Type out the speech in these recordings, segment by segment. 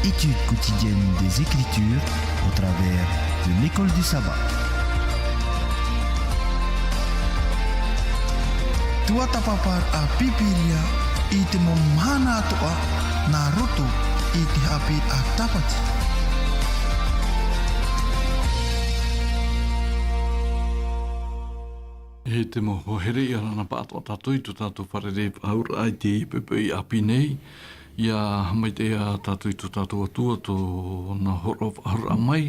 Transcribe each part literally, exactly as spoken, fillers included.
Étude quotidienne des Écritures au travers de l'école du sabbat. Tuatāpaparaʻa Pīpīria i te mau mahana atoʻa nā roto i te haʻapiʻiraʻa Tāpati. E te mau hoa here, ʻia ʻanaʻanatae atoʻa tātou i tō tātou fārerei faʻahou i teie poʻipoʻi ʻāpī nei. ʻIa haʻamaitaʻi tātou i tō tātou Atua, tōna hōroʻa faʻahou mai,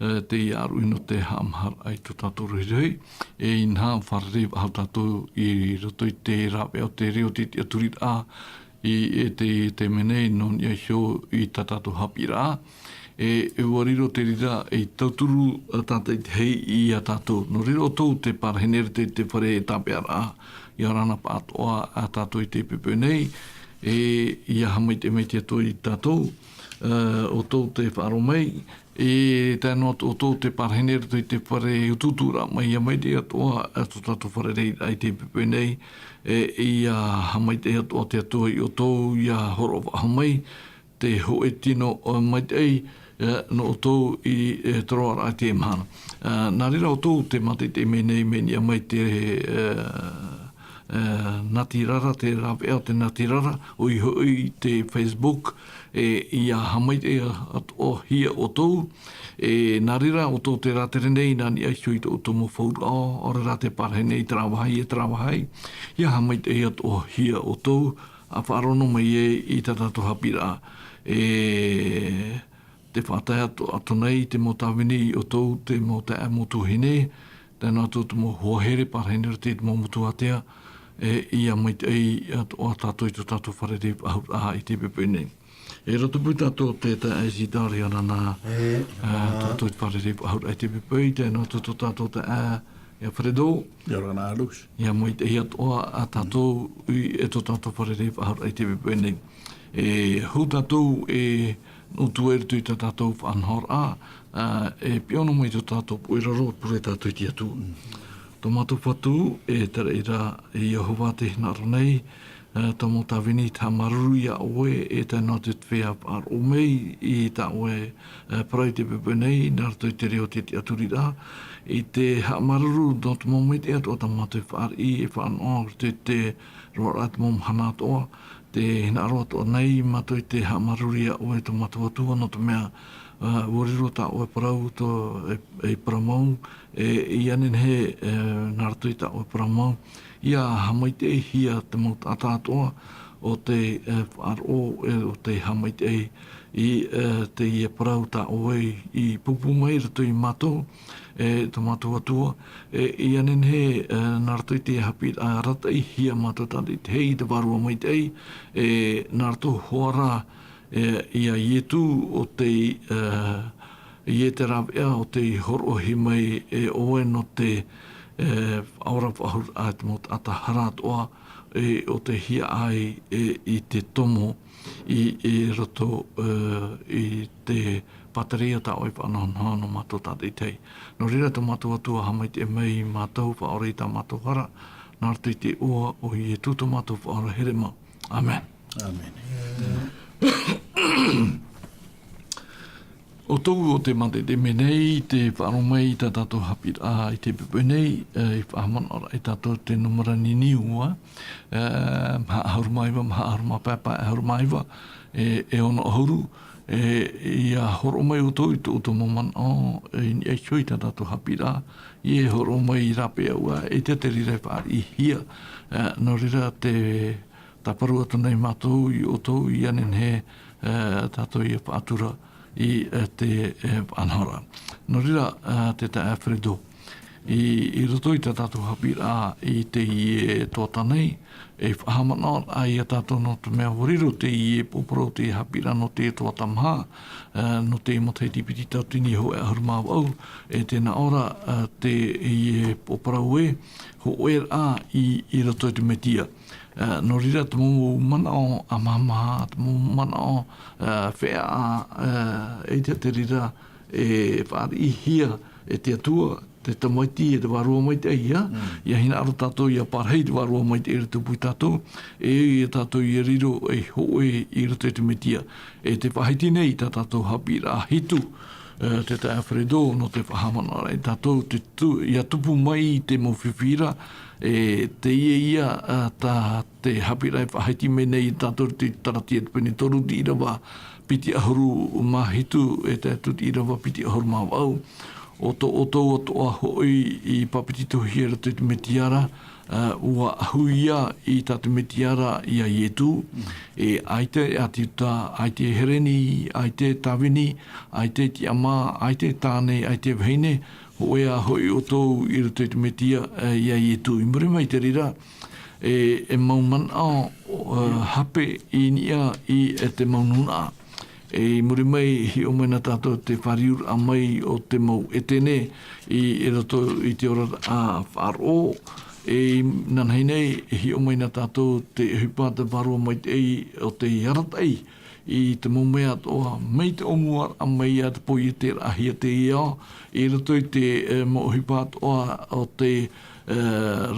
e, tei ʻāruʻi nō te haʻamaharaʻa i tō tātou rohirohi. E inaha, fārerei faʻahou tātou i roto i te rāveʻa o te reo o te tiʻaturiraʻa, i, e te, te mea nei, nō niʻa iho i tā tātou haʻapiʻiraʻa. E, e ʻua riro te reira ei tauturu, ā, tātaʻi tahi ia tātou. Nō reira ʻoutou te parahi nei i roto i te fare tāpeʻaraʻa, ʻia ʻanaʻanatae atoʻa tātou i teie poʻipoʻi nei, e, ʻia haʻamaitaʻi mai te Atua ia tātou, ā, ʻoutou tē faʻaroʻo mai, e tae noa atu ʻoutou tē parahi nei i roto i te fare utuuturaʻa mai, ʻia haʻamaitaʻi atoʻa, ā, tō tātou fārereiraʻa i teie poʻipoʻi nei, e, ʻia haʻamaitaʻi atoʻa te Atua ia ʻoutou, ʻia hōroʻa faʻahou mai te hōʻē tino, ā, maitaʻi, ā, nō ʻoutou i, e, te roaraʻa i teie mahana. Ā, nā reira ʻoutou tē mātaʻitaʻi mai nei, mea niʻa mai te, ā, ā, natirara, te rāveʻa o te natirara, ʻoia hoʻi te Facebook, e, ʻia haʻamaitaʻi atoʻahia ʻoutou, e, nā reira ʻoutou tē rātere nei, nā niʻa iho i tō ʻoutou mau fauraʻo, ʻaore rā tē parahi nei i terā vāhi, e terā vāhi, ʻia haʻamaitaʻi atoʻahia ʻoutou, ʻa faʻaroʻo mai ai i tā tātou haʻapiʻiraʻa. E, tē faʻatae atu, atu nei te mau tāvini ia ʻoutou, te mau taeaʻe, mau tuahine, tae noa atu te mau hoa here, parahi nei i roto i te mau motu ātea, e, ʻia maitaʻi atoʻa tātou i tō tātou fārerei faʻahou i teie poʻipoʻi nei. E rotopū tātou te taeaʻe Isidore, ʻia ʻanaʻanatae, e, ā, ʻia tātou i te fārerei faʻahou i teie poʻipoʻi, tae noa atu tō tātou taeaʻe, ʻia Fredo. ʻIa ora na, Lucy. ʻIa maitaʻi atoʻa ā tātou i, e tō tātou fārerei faʻahou i teie poʻipoʻi nei. E hou tātou e nō tua i roto i tā tātou faʻanahoraʻa, ā, e piʻo noa mai tō tātou puʻeroro, pure tātou i te Atua. Tō mātou Fatu, e te reira, e Iehova tē hinaʻaro nei, ā, tō mau tāvini tē haʻamāuruuru ia ʻoe, e tae noa atu te feiā faʻaroʻo mai i tā ʻoe, ā, parau i teie poʻipoʻi nei, nā roto i te reo o te tiʻaturiraʻa, i te haʻamāuruuru nō te mau maitaʻi atoʻa tā mātou e fāriʻi, e fānaʻo, i roto i te roaraʻa i te mau mahana atoʻa, tē hinaʻaro atoʻa nei mātou i te haʻamāuruuru ia ʻoe tō mātou Atua, nō te mea, ā, ʻua riro tā ʻoe parau tō, e, ei parau mau, e, ʻia nehenehe, e, nā roto i tā ʻoe parau mau, ʻia haʻamaitaʻihia te mau taʻata atoʻa o tē, e, faʻaroʻo, e, o tē haʻamaitaʻi i, e, teie parau tā ʻoe i pūpū mai i roto ia mātou, e, tō mātou Atua, e, ʻia nehenehe, e, nā roto i te haʻapiʻiraʻa, arataʻihia mātou tātaʻitahi i te Vārua Maitaʻi, e, nā roto hoʻi rā, e, ia Ietu ʻo tei, e, ʻia rāveʻa, ʻo tei hōroʻahia mai e ʻoe nō te, e, faʻaora faʻahou i te mau taʻata hara atoʻa, e, ʻo tei hiaʻai, e, i te tomo i, i roto, e, i te pātireia tā ʻoe i faʻanahonaho nō mātou tātaʻitahi. Nō reira, tō mātou Atua, haʻamaitaʻi mai ia mātou, faʻaora i tā mātou hara, nā roto i te iʻoa o Ietu tō mātou Faʻaora here mau. ʻĀmene. ʻĀmene. ʻOutou ʻo tē mātaʻitaʻi mai nei, tē faʻaroʻo mai i tā tātou haʻapiʻiraʻa i teie poʻipoʻi nei, e, i faʻahaʻamanaʻo ra ia tātou te nūmera niniua, e, maha ʻahuru mā iva, maha ʻahuru mā pae, pae ʻahuru mā iva, e, e ono ʻahuru, e, ʻia hōroʻa mai ʻoutou i tō ʻoutou mau manaʻo, e, i niʻa iho i tā tātou haʻapiʻiraʻa, ʻia hōroʻa mai i rāpae ʻāua, e te, te reira e fāriʻihia, e, nō reira tē tāparu atu nei mātou ia ʻoutou, ʻia nehenehe, e, tātou ʻia faʻatura i, e, te, e, faʻanahoraʻa. Nō reira, e, te taeaʻe Fredo, i, i roto i tā tātou haʻapiʻiraʻa i teie tuhaʻa nei, e faʻahaʻamanaʻo ra ia tātou nō te mea ʻua riro teie pō parau, teie haʻapiʻiraʻa nō te tuhaʻa maha, e, nō te matahiti piti tauatini hōʻē ʻahuru mā vaʻu, e tē nā ʻō ra, e, teie pō parau ē, hōʻē ra i, i roto i te Mesia. E, nō reira te mau manaʻo ʻāmahamaha, te mau manaʻo, e, feʻaʻa, e, e te, te reira e fāriʻihia e te Atua, te tamaiti e te Vārua Maitaʻi, ia, ia hinaʻaro tātou ia parahi te Vārua Maitaʻi i roto i tātou, e ia tātou ia riro ei hōʻē i roto i te Metia. E tē faʻahiti nei tā tātou haʻapiʻiraʻa hitu, e, te taeaʻe Alfredo, nō te faʻahaʻamanaʻoraʻa ia tātou, te tu-, ia tupu mai te mau fifi ra, e, teie ia, e, tā te haʻapiʻiraʻa e faʻahiti mai nei ia tātou te Taratia te pene toru te ʻīrava piti ʻahuru mā hitu, e tae atu te ʻīrava piti ʻahuru mā vaʻu. ʻO tō ʻoutou atoʻa hoʻi i papetitohia i roto i te Metia ra, e, ʻua ʻahu ia i tā te Metia ra ia Ietu, e ʻaita e ʻĀti Iuta, ʻaita e Hereni, ʻaita e tāvini, ʻaita e tiʻamā, ʻaita e tāne, ʻaita e vahine, hōʻē ā hoʻi ʻoutou i roto i te Metia, e, ia Ietu. I muri mai i te reira, e, e mau manaʻo, e, hape i niʻa i, e, te mau nūnaʻa. E, i muri mai, hiʻo mai na tātou te fāriuraʻa mai o te mau ʻetene i, i roto i te oraraʻa faʻaroʻo. E, inanahi nei, e hiʻo mai na tātou te ʻohipa a te Vārua Maitaʻi o te arataʻi i te mau mea atoʻa, mai te ʻōmuaraʻa mai ia te poieteraʻahia teie ao, i roto i te, e, mau ʻohipa atoʻa o te, e,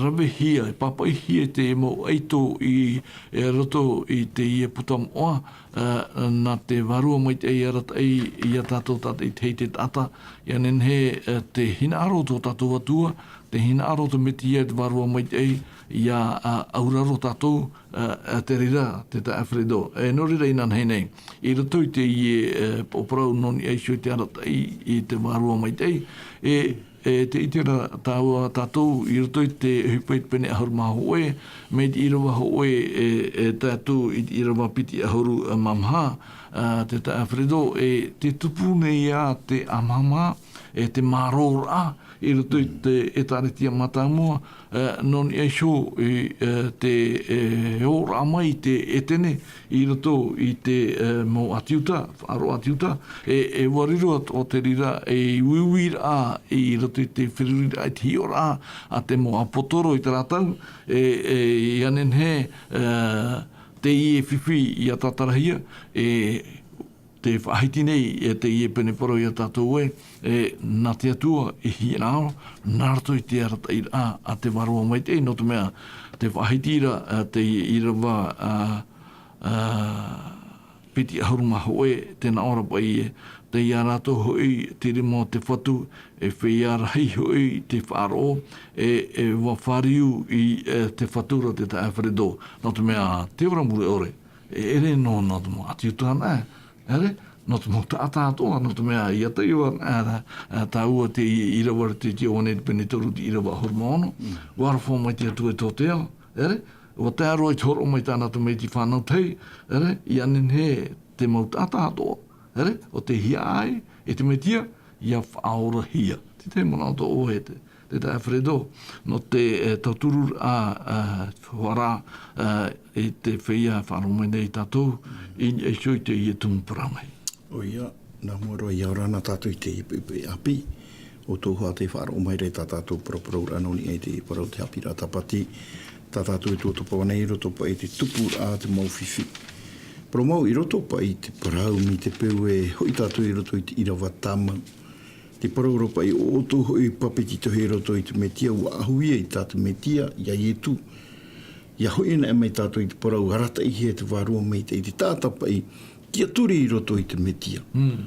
ravehia, e pāpaʻihia i te mau ʻaito i, e, roto i teie puta moʻa, e, nā te Vārua Maitaʻi arataʻi ia tātou tātaʻitahi te taʻata, ʻia nehenehe, e, te hinaʻaro tō tātou Atua, te hinaʻaro te Metia te Vārua Maitaʻi, ʻia, a, auraro tātou, e, e te reira, te taeaʻe Alfredo. E, nō reira inanahi nei, i roto i teie, e, parau nō niʻa iho i te arataʻi i te Vārua Maitaʻi, e, e, tē ʻite ra tāua tātou i roto i te ʻohipa i te pene ʻahuru mā hōʻē, mai te ʻīrava hōʻē, e, e tae atu i te ʻīrava piti ʻahuru mā maha, a, te taeaʻe Alfredo, e, tē tupu nei ā te ʻāmahamaha, e, te mārōraʻa, i roto i te ʻĒtārētia mātāmua, e, nō niʻa iho i, e, te, e, ōraʻa mai i te ʻetene i roto i te, e, mau ʻĀti Iuta, faʻaroʻo ʻĀti Iuta, e, e ʻua riro atoʻa te reira ei uiuiraʻa i roto i te feruriraʻa, i te hiʻoraʻa a te mau ʻāpōsetolo i terā tau, e, e, ʻia nehenehe, e, teie fifi ʻia tātarahia, e, tē faʻahiti nei, e, teie pene parau ia tātou ē, e, nā te Atua i hinaʻaro, nā roto i te arataʻiraʻa a te Vārua Maitaʻi, nō te mea, tē faʻahiti ra, e, te ʻīrava, a, a, piti ʻahuru mā hōʻē, tē nā ʻō ra paʻi ē, tei ia rātou hoʻi te rima o te fatu, e feiā rahi hoʻi te faʻaroʻo, e, e ʻua fāriu i, e, te fatu ra te taeaʻe Alfredo, nō te mea, te ora mure ʻore, e ʻere noa nā te mau ʻĀti Iuta anaʻe, ʻere? Nō te mau taʻata atoʻa, nō te mea, ʻia taiʻo anaʻe ra, e, tāua te ʻīrava ra te Ioane te pene toru te ʻīrava ʻahuru mā ono, ʻua aroha mai te Atua i tō te ao, ʻere? ʻUa tae roa i te hōroʻa mai tāna tamaiti fānau tahi, ʻere? ʻIa nehenehe te mau taʻata atoʻa, ʻere? ʻO tē hiaʻai i te Metia, ʻia faʻaorahia. Te tahi manaʻo atoʻa ē te, te taeaʻe Alfredo, nō te, e, tauturu, a, a, hoʻi ra, a, i te feiā e faʻaroʻo mai nei ia tātou, i niʻa iho i teie tumu parau nei. ʻOia, nā mua roa ʻia ora na tātou i teie poʻipoʻi ʻāpī, ʻo tō hoʻi te faʻaroʻo mai ra i tā tātou parauparauraʻa nō niʻa i te parau te haʻapiʻiraʻa Tāpati, tā tātou e tuatāpapa nei i roto paʻi i te tupuraʻa a te mau fifi. Parau mau i roto paʻi i te parau mai te peu e hoʻi tātou i roto i te ʻīrava tāmau. Te parau ra paʻi ʻo ʻoutou hoʻi papetitohia i roto i te Metia, ʻua ʻahu ia i tā te Metia, ia Ietu. ʻIa hoʻi anaʻe mai tātou i te parau arataʻihia e te Vārua Maitaʻi, te taʻata paʻi, tiʻaturi i roto i te Metia. Mm.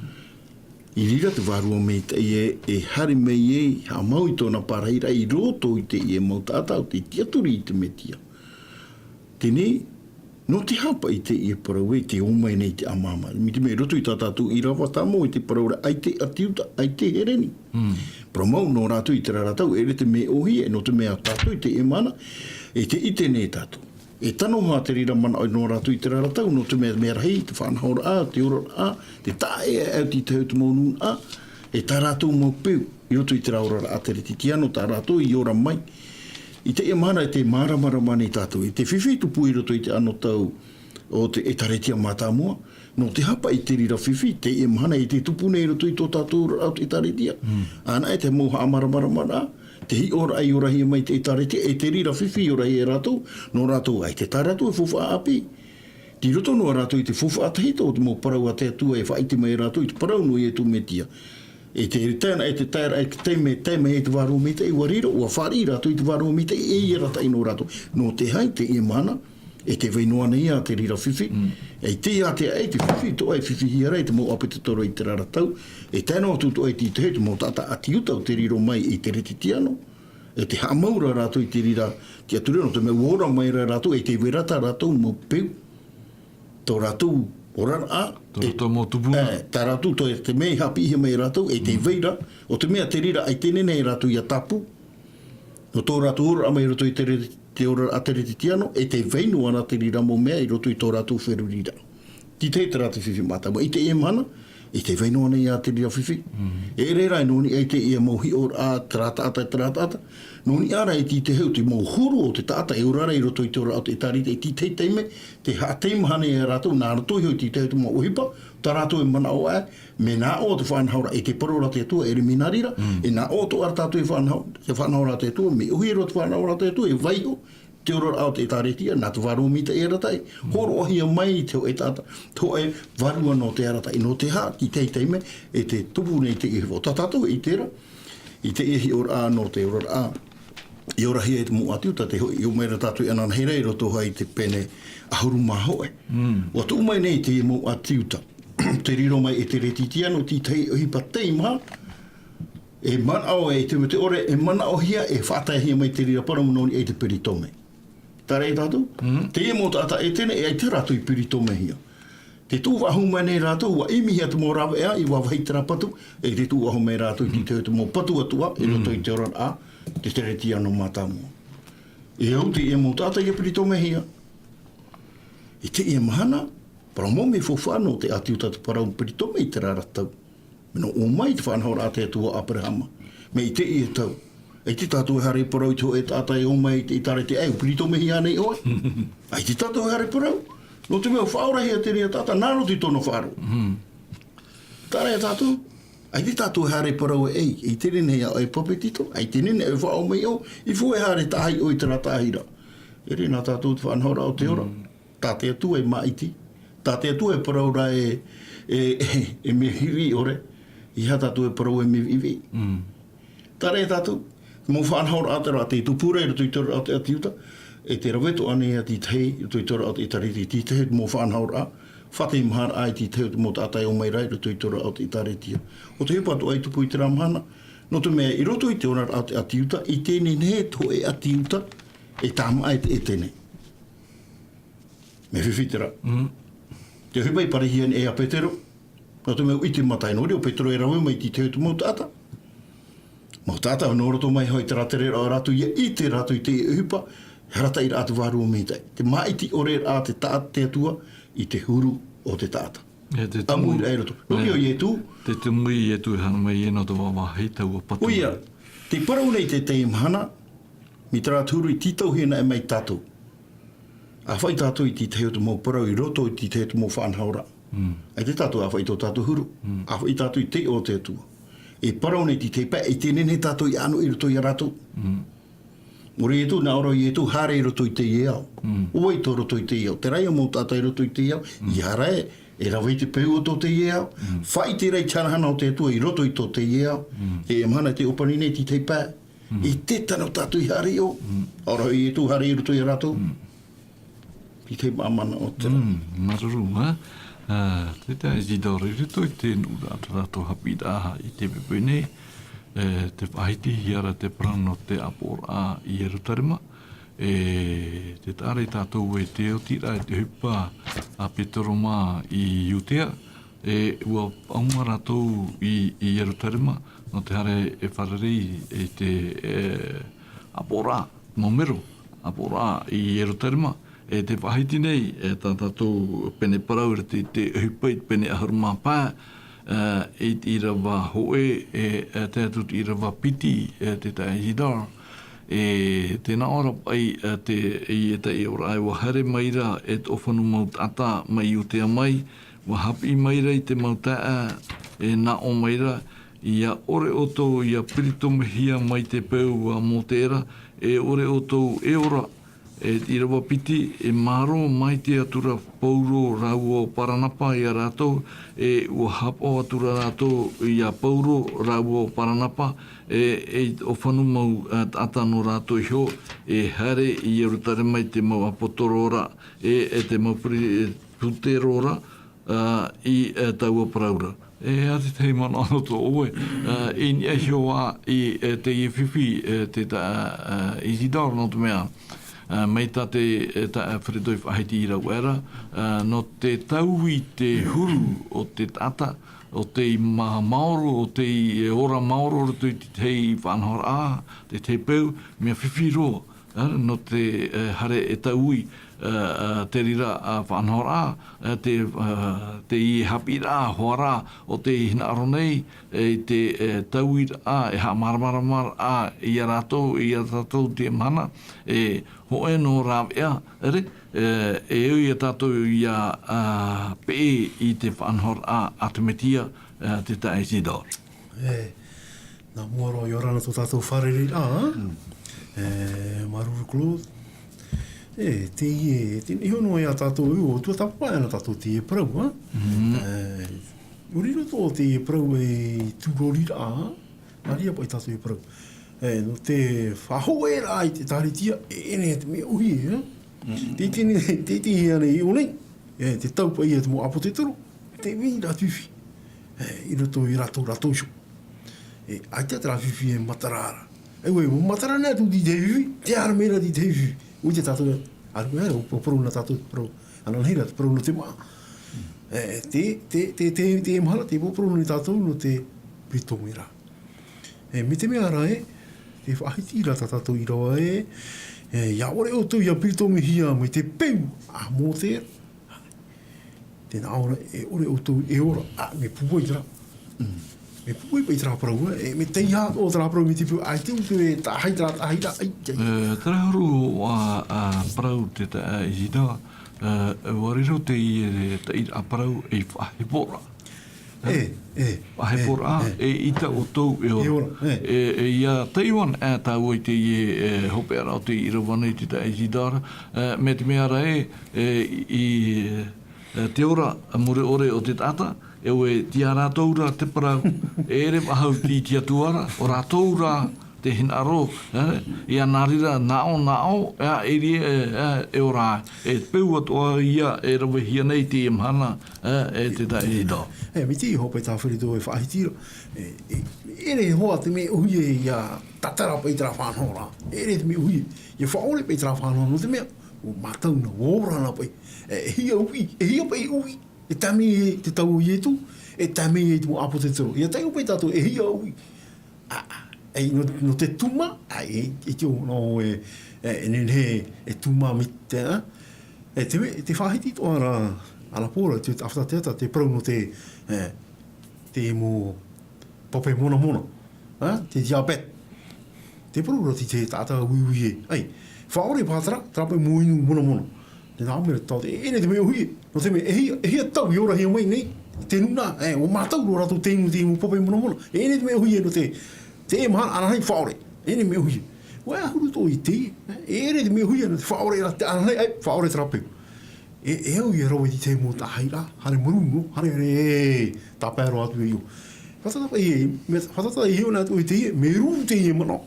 I reira te Vārua Maitaʻi e, e haere mai ai, haʻamau i tōna parahiraʻa i roto i teie mau taʻata ʻo tē tiʻaturi i te Metia. Teie, nō te aha paʻi teie parau ē tē ō mai nei te ʻāmahamaha? Mai te mea i roto i tā tātou ʻīrava tāmau i te parau ra, ʻaita e ʻĀti Iuta, ʻaita e Hereni. Mm. Parau mau nō rātou i terā ra tau, ʻeʻere te mea ʻōhie, nō te mea tātou i teie mahana, e tē ʻite nei tātou. E tano hoʻi te reira manaʻo nō rātou i terā ra tau, nō te mea, mea rahi, te faʻanahoraʻa, te oraraʻa, te taʻa ʻē aʻe i te tahi o te mau nūnaʻa, e tā rātou mau peu i roto i terā oraraʻa teretitiano, tā rātou i ora mai. I teie mahana e tē māramarama nei tātou, i te fifi tupu i roto i te anotau o te ʻĒtārētia mātāmua, nō te aha paʻi te reira fifi, teie mahana e tē tupu nei i roto i tō tātou oraraʻa o te ʻĒtārētia. Mm. Anaʻe te mau haʻamāramaramaraʻa, te hiʻoraʻa i orahia mai te ʻĒtārētia, e te reira fifi i orahia e rātou, nō rātou ʻaita tā rātou e faufaʻa ʻāpī. Tei roto noa rātou i te faufaʻa tahito o te mau parau a te Atua e faʻaʻite mai ia rātou i te parau nō Ietu Metia. E te tae ana, e te tae, e te taime, taime e te vārua maitaʻi, ʻua riro, ʻua fāriʻi rātou i te vārua maitaʻi, e ia arataʻi nō rātou. Nō te aha i teie mahana, e tē vai noa nei ā te reira fifi. E tē ātea ai te fifi, atoʻa e fifihia ra i te mau ʻāpōsetolo i terā ra tau. E tae noa atu atoʻa i te tahi o te mau taʻata ʻāti Iuta ʻo tē riro mai i Teretitiano. E tē haʻamau ra rātou i te reira tiʻaturi, nō te mea ʻua ora mai ra rātou, e tē vai ra tā rātou mau peu. Tō rātou oraraʻa, tō rātou mau tupuna. E, tā rātou, tō te mea i haʻapiʻihia mai rātou, e tē vai ra, ʻo te mea te reira ʻaita e nehenehe rātou ʻia tāpū. Nō tō rātou oraraʻa mai roto i te re-, te oraraʻa Teretitiano, e tē vai noa ra te reira mau mea i roto i tō rātou feruriraʻa. Teie terā te fifi mātāmua. I teie mahana, e tē vai noa nei ā te reira fifi. E ʻere rā, e nō niʻa i teie mau hiʻoraʻa, terā taʻata, terā taʻata. Nō niʻa rā i te tahi o te mau huru o te taʻata e ora ra i roto i te oraraʻa o te ʻĒtārētia, i te tahi taime, tē haʻateimahana ia rātou, nā roto iho i te tahi o te mau ʻohipa, tā rātou e manaʻo aʻe, mea nā ʻō te faʻanahoraʻa, e tē parau ra te Atua, e ʻere mea nā reira, e nā ʻō atoʻa ra tātou e faʻanaho-, te faʻanahoraʻa a te Atua, mea ʻōhie roa te faʻanahoraʻa a te Atua, e vaiiho, te oraraʻa o te ʻĒtārētia, nā te vārua maitaʻi arataʻi. Hōroʻahia mai te hōʻē taʻata, te hōʻē vārua nō te arataʻi, nō te aha, i teie taime, e tē tupu nei te ʻohipa. Tā tātou e ʻite ra, i teie hiʻoraʻa nō te oraraʻa, i orahia e te mau ʻĀti Iuta, tē hoʻi, i ʻō mai ra tātou i ʻananahi ra i roto hoʻi i te pene ʻahuru mā hōʻē. ʻUa tuʻu mai nei te mau ʻĀti Iuta, tē riro mai e Teretitiano, te tahi ʻohipa teimaha, e manaʻo e te mea te ʻore, e manaʻohia, e faʻataehia mai te reira parau nō niʻa i te peritome. Terā ia tātou, teie mau taʻata ʻĒtene, e ʻaita rātou i peritomehia. Tē tuʻu faʻahou mai nei rātou, ʻua ʻimihia te mau rāveʻa i vāvāhi i terā patu, e tē tuʻu faʻahou mai rātou i te, te mau patu atoʻa, i roto i te oraraʻa, te Teretitiano mātāmua. E au teie mau taʻata ʻia peritomehia. I teie mahana, parau mau mea faufaʻa nō te ʻĀti Iuta te parau peritome i terā ra tau. Mea nō ʻō mai te faʻanahoraʻa a te Atua iā ʻĀperahama. Mea i teie tau. ʻAita tātou e haere i parau i te hōʻē taʻata e ʻō mai i te ʻĒtārētia, e, ʻua peritomehia ānei ʻoe? ʻAita tātou e haere i parau. Nō te mea ʻua faʻaorahia te reira taʻata, nā roto i tōna faʻaroʻo. Terā ia tātou. ʻAita tātou e haere i parau e, ei, ʻaita e nehenehe ʻoe e papetito, ʻaita e nehenehe ʻoe e faʻaʻō mai iho, i fua e haere taʻahi ʻoe i terā taʻahi ra. E riro nā tātou te faʻanahoraʻa o te ora. Tā te Atua e māʻiti. Tā te Atua e parau ra e, e, e, e mea hiʻohiʻo ʻore. ʻEiaha tātou e parau e mea viʻiviʻi. Terā ia tātou, mau faʻanahoraʻa terā tē tupu ra i roto i te oraraʻa o te ʻĀti Iuta, e tē rave atoʻa nei ā te tahi, i roto i te oraraʻa o te ʻĒtārētia, te tahi mau faʻanahoraʻa, faʻateimaharaʻa i te tahi o te mau taʻata e ʻō mai ra i roto i te oraraʻa o te ʻĒtārētia. ʻO te ʻohipa atoʻa i tupu i terā mahana, nō te mea i roto i te oraraʻa o te ʻĀti Iuta, ʻaita e nehenehe te hōʻē ʻĀti Iuta e tāmāʻa e te ʻĒtene. Mea fifi terā. Te ʻohipa i parauhia nei e Petero, nō te mea ʻua ʻite mātāmua nō reira ʻo Petero e rave mai i te tahi o te mau taʻata. Mau taʻata nō roto mai hoʻi i terā tereraʻa o rātou, ʻia ʻite rātou i te ʻohipa, e arataʻiraʻa te Vārua Maitaʻi. Te māʻiti ʻore raʻa te taʻata, te Atua, i te huru o te taʻata. E te tumu-, ʻāmuiraʻa i roto. Nō reira ʻo Ietu. Te tumu ia Ietu e haere mai e nō te vāvāhi taua patu. ʻOia, tē parau nei te tahi mahana, mai terā te huru i tītauhia nei mai tātou. ʻA faʻi tātou i te tahi o te mau parau i roto i te tahi o te mau faʻanahoraʻa. ʻAita tātou ʻa faʻi tō tātou huru. ʻA faʻi tātou i te iʻoa o te Atua. E parau nei te tahi pae, ʻaita e nehenehe tātou ʻia ʻano i roto ia rātou. Nō reira Ietu, nā ʻō ra ʻo Ietu, haere i roto i teie ao. ʻO vai tō roto i teie ao? Terā ia mau taʻata i roto i teie ao. ʻIa haere, e rave i te peu o tō teie ao. Faʻaʻite ra i te hanahana o te Atua i roto i tō teie ao. Teie mahana tē ʻōpani nei te tahi pae. ʻAita tāna tātou i haere i ʻō. Nā ʻō ra ʻo Ietu, haere i roto ia rātou. Te tahi māmā nā ʻō terā. Māuruuru, ā. Ā, te tahi Isidore i roto i te nuʻuraʻa tā rātou haʻapiʻiraʻa i te poipoi nei, e, tē faʻahitihia ra te parau nō te ʻāpoʻoraʻa i Ierutarema, e, tē taʻa ra ia tātou e te oti ra i te ʻohipa a Petero mā i Iudea, e, ʻua ʻauma rātou i, i Ierutarema, nō te haere e fārerei i te, e, ʻāpoʻoraʻa, mau mero, ʻāpoʻoraʻa i Ierutarema, e tē faʻahiti nei, e, tā tātou pene parau i roto i te ʻohipa i te pene ʻahuru mā pae, e, i te ʻīrava hōʻē, e, e tae atu te ʻīrava piti, e, te tahi Isidore, e, tē nā ʻō ra paʻi, e, te, i te tahi ʻōraʻa ē ʻua haere mai ra, e te ʻōfanu mau taʻata mai Iudea mai, ʻua haʻapiʻi mai ra i te mau taeaʻe, e nā ʻō mai ra, ʻia ʻore ʻoutou ʻia piritomehia mai te peu a Mōtē ra, e ʻore ʻoutou e ora, E te ʻīrava piti, e māro mai te atura Paulo rāua ʻo Paranapa ia rātou, e ʻua haʻapaʻo atura rātou ia Paulo rāua ʻo Paranapa, e, e ʻo fano mau, e, taʻata nō rātou iho, e haere i Ierutarema i te mau ʻāpōsetolo ra, e, e te mau peri-, e, presibutero ra, ā, i, ā, taua parau ra. E, ā te tahi manaʻo nō tō ʻoe, ā, i niʻa iho ā i, ā, teie fifi, ā, te ta-, ā, Isidore nō te mea, ā, mai tā te, ā, tā Alfredo i faʻahiti i rave ra, ā, nō te taui te huru o te taʻata, ʻo tei ma-, maoro, ʻo tei, ā, ora maoro roto i te tahi faʻanahoraʻa, te tahi peu, mea fifi roa, ā, nō te, ā, haere e taui, ā, ā, te reira, ā, faʻanahoraʻa, ā, te, ā, teie haʻapiʻiraʻa hoʻi ra o tei hinaʻaro nei, ā, i te, ā, tauiraʻa, e haʻamāramaramaraʻa ia rātou, ia tātou i teie mahana, e hōʻē noa rāveʻa, ʻere, ā, e au ia tātou ia, ā, peʻe i te faʻanahoraʻa a te Mesia, ā, te taeaʻe Isidore. E, nā mua roa, ʻia ora na tō tātou fārereiraʻa, ā? Mm. E, māuruuru Claude. E, teie, te, iho noa ia tātou, ʻua tuatāpapa ana tātou teie parau, ā? Mm. E, ʻua riro atoʻa teie parau ei tūroriraʻa, nā reira paʻi tātou e parau. E, nō te faʻahouʻeraʻa i te ʻĒkālesia, e, e, e te mea ʻōhie, ā? Mm. Te, te, te, te, te, ia nei, ʻo nei. E, te tau paʻi ia te mau ʻāpōsetolo, te vai ra fifi. E, i roto ia rātou, rātou iho. E, ʻaita terā fifi e matara ra. E, ʻua, ʻua matara nei atu i te fifi, tē ara mai ra i te fifi. ʻUa ʻite tātou, ā, ʻua, ʻua parau na tātou, parau, ananahi ra, parau nō te māʻa. E, te, te, te, te, te mahana, te parau nō tātou, nō te peritomeiraʻa. E, mai te mea ra ē, tē faʻahiti ra tā tātou ʻīrava ē, e, ʻia ʻore ʻoutou ʻia peritomehia mai te peu a Mōse, tē nā ʻō ra, e ʻore ʻoutou e ora, ā, mea pūai terā. Mm. Mea pūai paʻi terā parau, e, mea teiaha atoʻa terā parau mai te peu, ʻaita ʻoutou e taʻahi terā, taʻahi terā, ʻaita, ʻaita. E, terā huru ā, ā, parau te ta-, ā, Isidore, ā, ʻua riro teie, e, taʻiraʻa parau ei faʻaheporaʻa. E, e, faʻaheporaʻa, e, e. E ʻita ʻoutou e ora. E ora, e. E, e, ʻia taiʻo ana, ā, tāua i teie, e, hopeʻaraʻa o te ʻīrava nei te taeaʻe Isidore, e, mai te mea ra ē, e, i, e, te ora mure ʻore o te taʻata, e ʻua tiʻa rātou ra te parau, e ʻere faʻahou i te Atua ra, ʻo rātou ra, te hinaʻaro, e, ʻia nā reira, nāʻō, nāʻō, e, e ʻere, e, e, e ora, e peu atoʻa ia e ravehia nei i teie mahana, e, e te taeaʻe Isidore. E, mai te iho paʻi tā Alfredo e faʻahiti ra, e, e, e ʻere hoʻi te mea ʻōhie ʻia tatara paʻi terā faʻanahoraʻa, e ʻere te mea ʻōhie, ʻia faʻaʻore paʻi terā faʻanahoraʻa, nō te mea, ʻua mātau na, ʻua ora na paʻi, e, e hia uʻi, e hia paʻi uʻi, e tae mai i te tau o Ietu, e tae mai i te mau ʻāpōsetolo, ʻia taiʻo paʻi tātou, e hia uʻi, ā, ā, e, nō, nō te tuma, ā, e, e te o, nō, e, e, e nehenehe, e tuma mai te, ā? E te mea, te faʻahiti atoʻa ra, a Paula, te, a Fata Teata, te parau nō te, e, te mau pape monamona, ā, te diabète. Te parau ra te, te taʻata uiui ē. ʻAi, faʻaʻore paʻi terā, terā paʻi mau inu monamona. Tē nā ʻō mai ra te tau, e, e ʻere te mea ʻōhie, nō te mea, e hia, e hia tau i orahia mai nei, te nūnaʻa, e, ʻua mātau roa rātou tei inu, tei inu pape monamona. E ʻere te mea ʻōhie nō te, te mahana, ananahi faʻaʻore. E ʻere te mea ʻōhie. ʻUa huru atoʻa i te, e, e ʻere te mea ʻōhie nō te faʻaʻore ra, te ananahi, ʻae, faʻaʻore terā peu. E, e au ia rave i te mau taʻahiraʻa, haere marū noa, haere, haere, e, tāpae roa atu e io. Fātata paʻi, e, mea, fātata e hiʻo na atu i teie, mea rū teie manaʻo.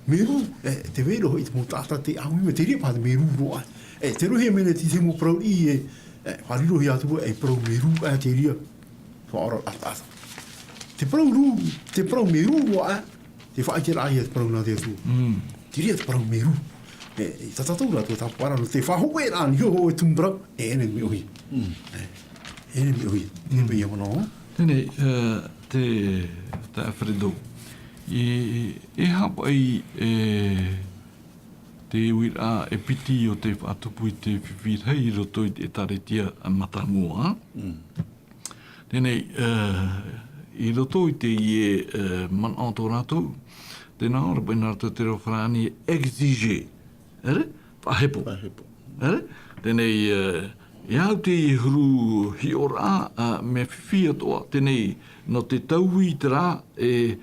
Mea rū, e, tē vai ra hoʻi te mau taʻata tē ʻāmui mai, te reira paʻi te mea rū roa. E, tē rohi mai nei te mau parau i, e, e, faʻarirohia atu, e, parau mea rū, e, te reira. Faʻaora, a, a, te parau rū, te parau mea rū roa, e, te faʻaʻiteraʻa ia te parau nā te Atua. Mm. Te reira te parau mea rū. E, i tā tātou rā, tō tāpara, nō te faʻahouʻeraʻa, niʻa hoʻi e tumu parau, e, e ʻere te mea ʻōhie. Mm. E, e ʻere te mea ʻōhie. Te Mm. mea ia manaʻo. Teie, e, te, tā Alfredo. E, e aha paʻi, e, te uiraʻa e piti o tei faʻatupu i te fifi rahi i roto i te ʻĒtārētia mātāmua. Mm. Teie, e, i roto i teie, e, manaʻo tō rātou, tē nā ʻō ra paʻi nā rātou te reo farāni exiger, ʻere? Faʻahepo. Faʻahepo. ʻEre? Teie, e, e aha teie huru hiʻoraʻa, ā, mea fifi atoʻa, teie, nō te taui terā, e,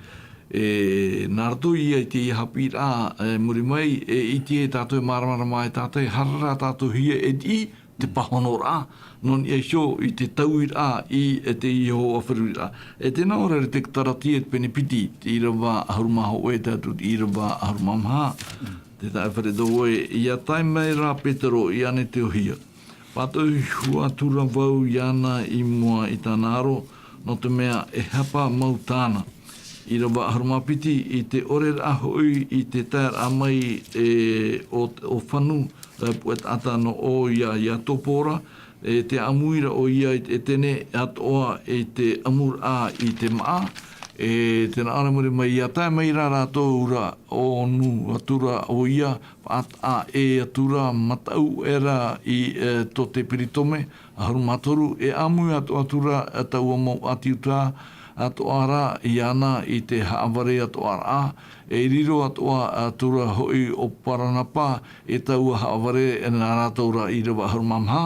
E, nā roto ia i te haʻapiʻiraʻa, e, muri mai, e, ʻite tātou e māramarama e tātou, e hara rā tātou hia e tiʻi te pāhonoraʻa, nō niʻa iho i te tauiraʻa i, e, te Iehova feruriraʻa. E tēnā ʻō ra i te Kalatia te pene piti, te ʻīrava ʻahuru mā hōʻē tae atu te ʻīrava ʻahuru mā maha. Tē taʻa fare tō ʻoe, ʻia tae mai rā Petero, ʻia ʻānei te ʻōhie. Pātoʻi hua atura vau iāna i mua i tāna aro, nō te mea e hapa mau tāna. ʻĪrava ʻahuru mā piti, i te ʻoreraʻa hoʻi i te taeraʻa mai, e, o, o Fanu, e, puʻe taʻata nō ʻō ia, ia Topora, e, tē ʻāmui ra ʻoia i te ʻetene, atoʻa i te ʻamuraʻa i te māʻa, e, tēnā ʻō ra muri mai, ʻia tae mai rā rātou ra, ʻōnu atura ʻoia, faʻataʻa ʻē atura, mataʻu aʻera i, e, tō te peritome, ʻahuru mā toru, e ʻāmui atoʻa atura, e, taua mau ʻāti Iuta, atoʻa rā iāna i te haʻavare atoʻaraʻa, e riro atoʻa atura hoʻi ʻo Paranapa, e taua haʻavare, e nā rātou ra ʻīrava ʻahuru mā maha,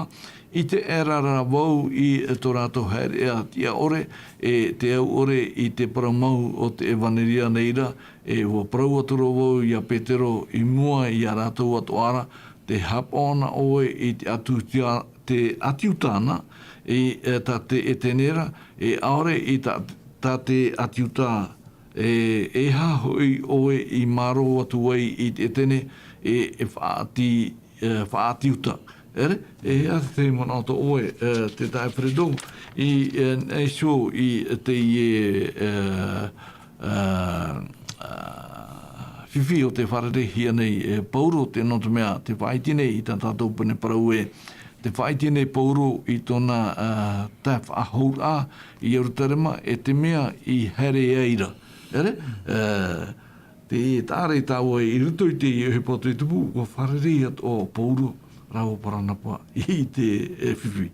ʻite aʻera rā vau i tō rātou haereʻa tiʻa ʻore, e te au ʻore i te parau mau o te ʻevanelia nei ra, e ʻua parau atura vau ia Petero i mua ia rātou atoʻa ra, tē haʻapaʻo ana ʻoe i te ʻāti Iuta, te ʻāti Iuta na, i, e, tā te ʻetene ra, e ʻaore i tā, tā te ʻāti Iuta, e, e aha hoʻi ʻoe i mārō atu ai i te ʻetene, e, e faʻaʻāti, e, faʻaʻāti Iuta. ʻEre, e aha te manaʻo tō ʻoe, e, tē taʻa fare tō, i, e, niʻa iho i teie, e, e, e, fifi o tē fārereihia nei e Pauro, te, nō te mea, tē faʻaʻite nei i tā tātou pene parau ē, tē faʻaʻite nei Pauro i tōna, e, tae faʻahouraʻa i Ierutarema, e te mea i haere ai ra. ʻEre, e, te taʻa ra i taua i roto i te ʻohipa o te tupu, ʻua fārerei atoʻa ʻo Pauro rāua ʻo Paranapa i te, e, fifi.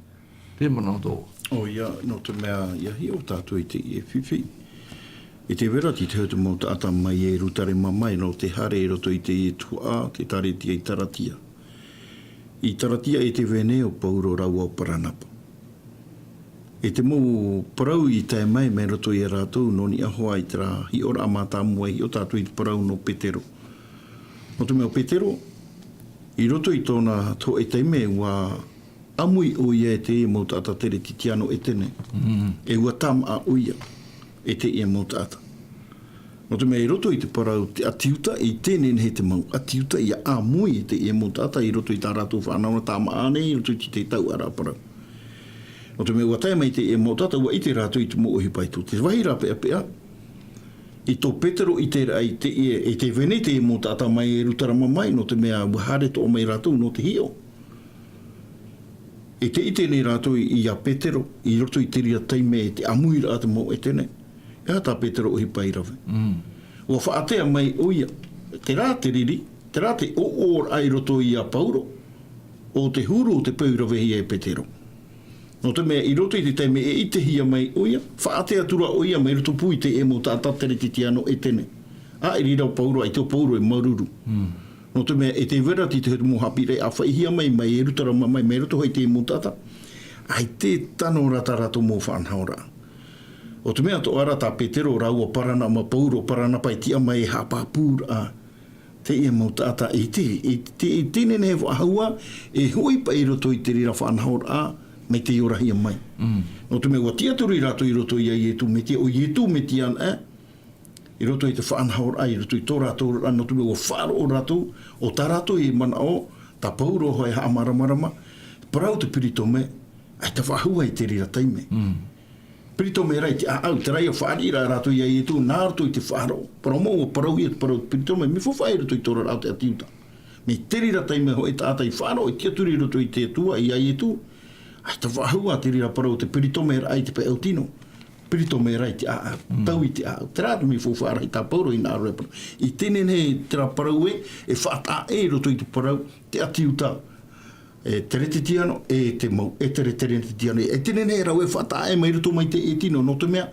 Te manaʻo tō ʻoe. ʻOia, nō te mea, ʻia hiʻo tātou i teie fifi. E tē vai ra te tahi o te mau taʻata mai Ierutarema mai, nō te haere i roto i teie tuhaʻa, te ʻēkālesia i Taratia. I Taratia e tē vai nei ʻo Pauro rāua ʻo Paranapa. E te mau parau i tae mai, mai roto ia rātou, nō niʻa hoʻi i terā hiʻoraʻa mātāmua, e hiʻo tātou i te parau nō Petero. Nō te mea ʻo Petero, i roto i tōna hōʻē taime, ʻua ʻāmui ʻoia e te mau taʻata Keresetiano ʻētene. Mm. E ʻua tāmāʻa ʻoia e teie mau taʻata. Nō te mea i roto i te parau te ʻāti Iuta, e teie nei te mau ʻāti Iuta ʻia ʻāmui i teie mau taʻata i roto i tā rātou faʻanahoraʻa tāmāʻa nei, i roto i te tauʻaraʻa parau. Nō te mea ʻua tae mai teie mau taʻata, ʻua ʻite rātou i te mau ʻohipa i tō te vāhi ra peʻapeʻa, i tō Petero i terā i teie, e tē vai nei teie mau taʻata mai Ierutarema mai, nō te mea ʻua haere atoʻa mai rātou nō te hiʻo. E tē ʻite nei rātou i, ia Petero, i roto i te reira taime e te ʻāmuiraʻa te mau ʻētene. E aha tā Petero ʻohipa i rave? Mm. ʻUa faʻaātea mai ʻoia, terā te riri, terā te ʻōʻōraʻa i roto ia Pauro, ʻo te huru o te peu i ravehia e Petero. Nō te mea i roto i te taime e ʻitehia mai ʻoia, faʻaātea atu ra ʻoia mai roto pū i teie mau taʻata Keresetiano ʻētene. ʻĀ, i reira ʻo Pauro, ʻaita ʻo Pauro e māuruuru. Mm. Nō te mea, e tē vai ra te tahi o te mau haʻapiʻiraʻa i ʻāfaʻihia mai, mai Ierutarema mai, mai roto hoʻi i teie mau taʻata. ʻAita e tano ra tā rātou mau faʻanahoraʻa. ʻO te mea atoʻa ra tā Petero rāua ʻo Paranapa, Pauro, Paranapa e tiʻa mai e haʻapāpūraʻa teie mau taʻata i te, i te, i teie nei faʻahou ā, e hoʻi paʻi i roto i te reira faʻanahoraʻa, mai tei orahia mai. Mm. Nō te mea ʻua tiʻaturi rātou i roto ia Ietu Metia, ʻo Ietu Metia anaʻe, i roto i te faʻanahoraʻa, i roto i tō rātou oraraʻa, nō te mea ʻua faʻaroʻo rātou, ʻo tā rātou e manaʻo, tā Pauro hoʻi e haʻamāramarama, parau te peritome, ʻaita faʻahou ā i te reira taime. Mm. Peritome rā i te ʻāʻau, terā ia fāriʻiraʻa rātou ia Ietu, nā roto i te faʻaroʻo. Parau mau, ʻua parauhia te parau te peritome, mea faufaʻa i roto i te oraraʻa o te ʻāti Iuta. Mai te reira taime hoʻi taʻata i faʻaroʻo, i tiʻaturi i roto i te Atua, ia Ietu, ʻaita faʻahou ā te reira parau te peritomeraʻa i te pae ʻautino. Peritomera i te ʻāʻau, mm, tau i te ʻāʻau. Terā te mea faufaʻa rahi tā Pauro i nā ʻō ra e parau. I teie nei terā parau ē, e faʻataʻa ʻē i roto i te parau, te ʻāti Iuta, e Keresetiano, e te mau, e tere Keresetiano, e teie nei rāua e faʻataʻa ʻē mai roto mai te ʻētino, nō te mea,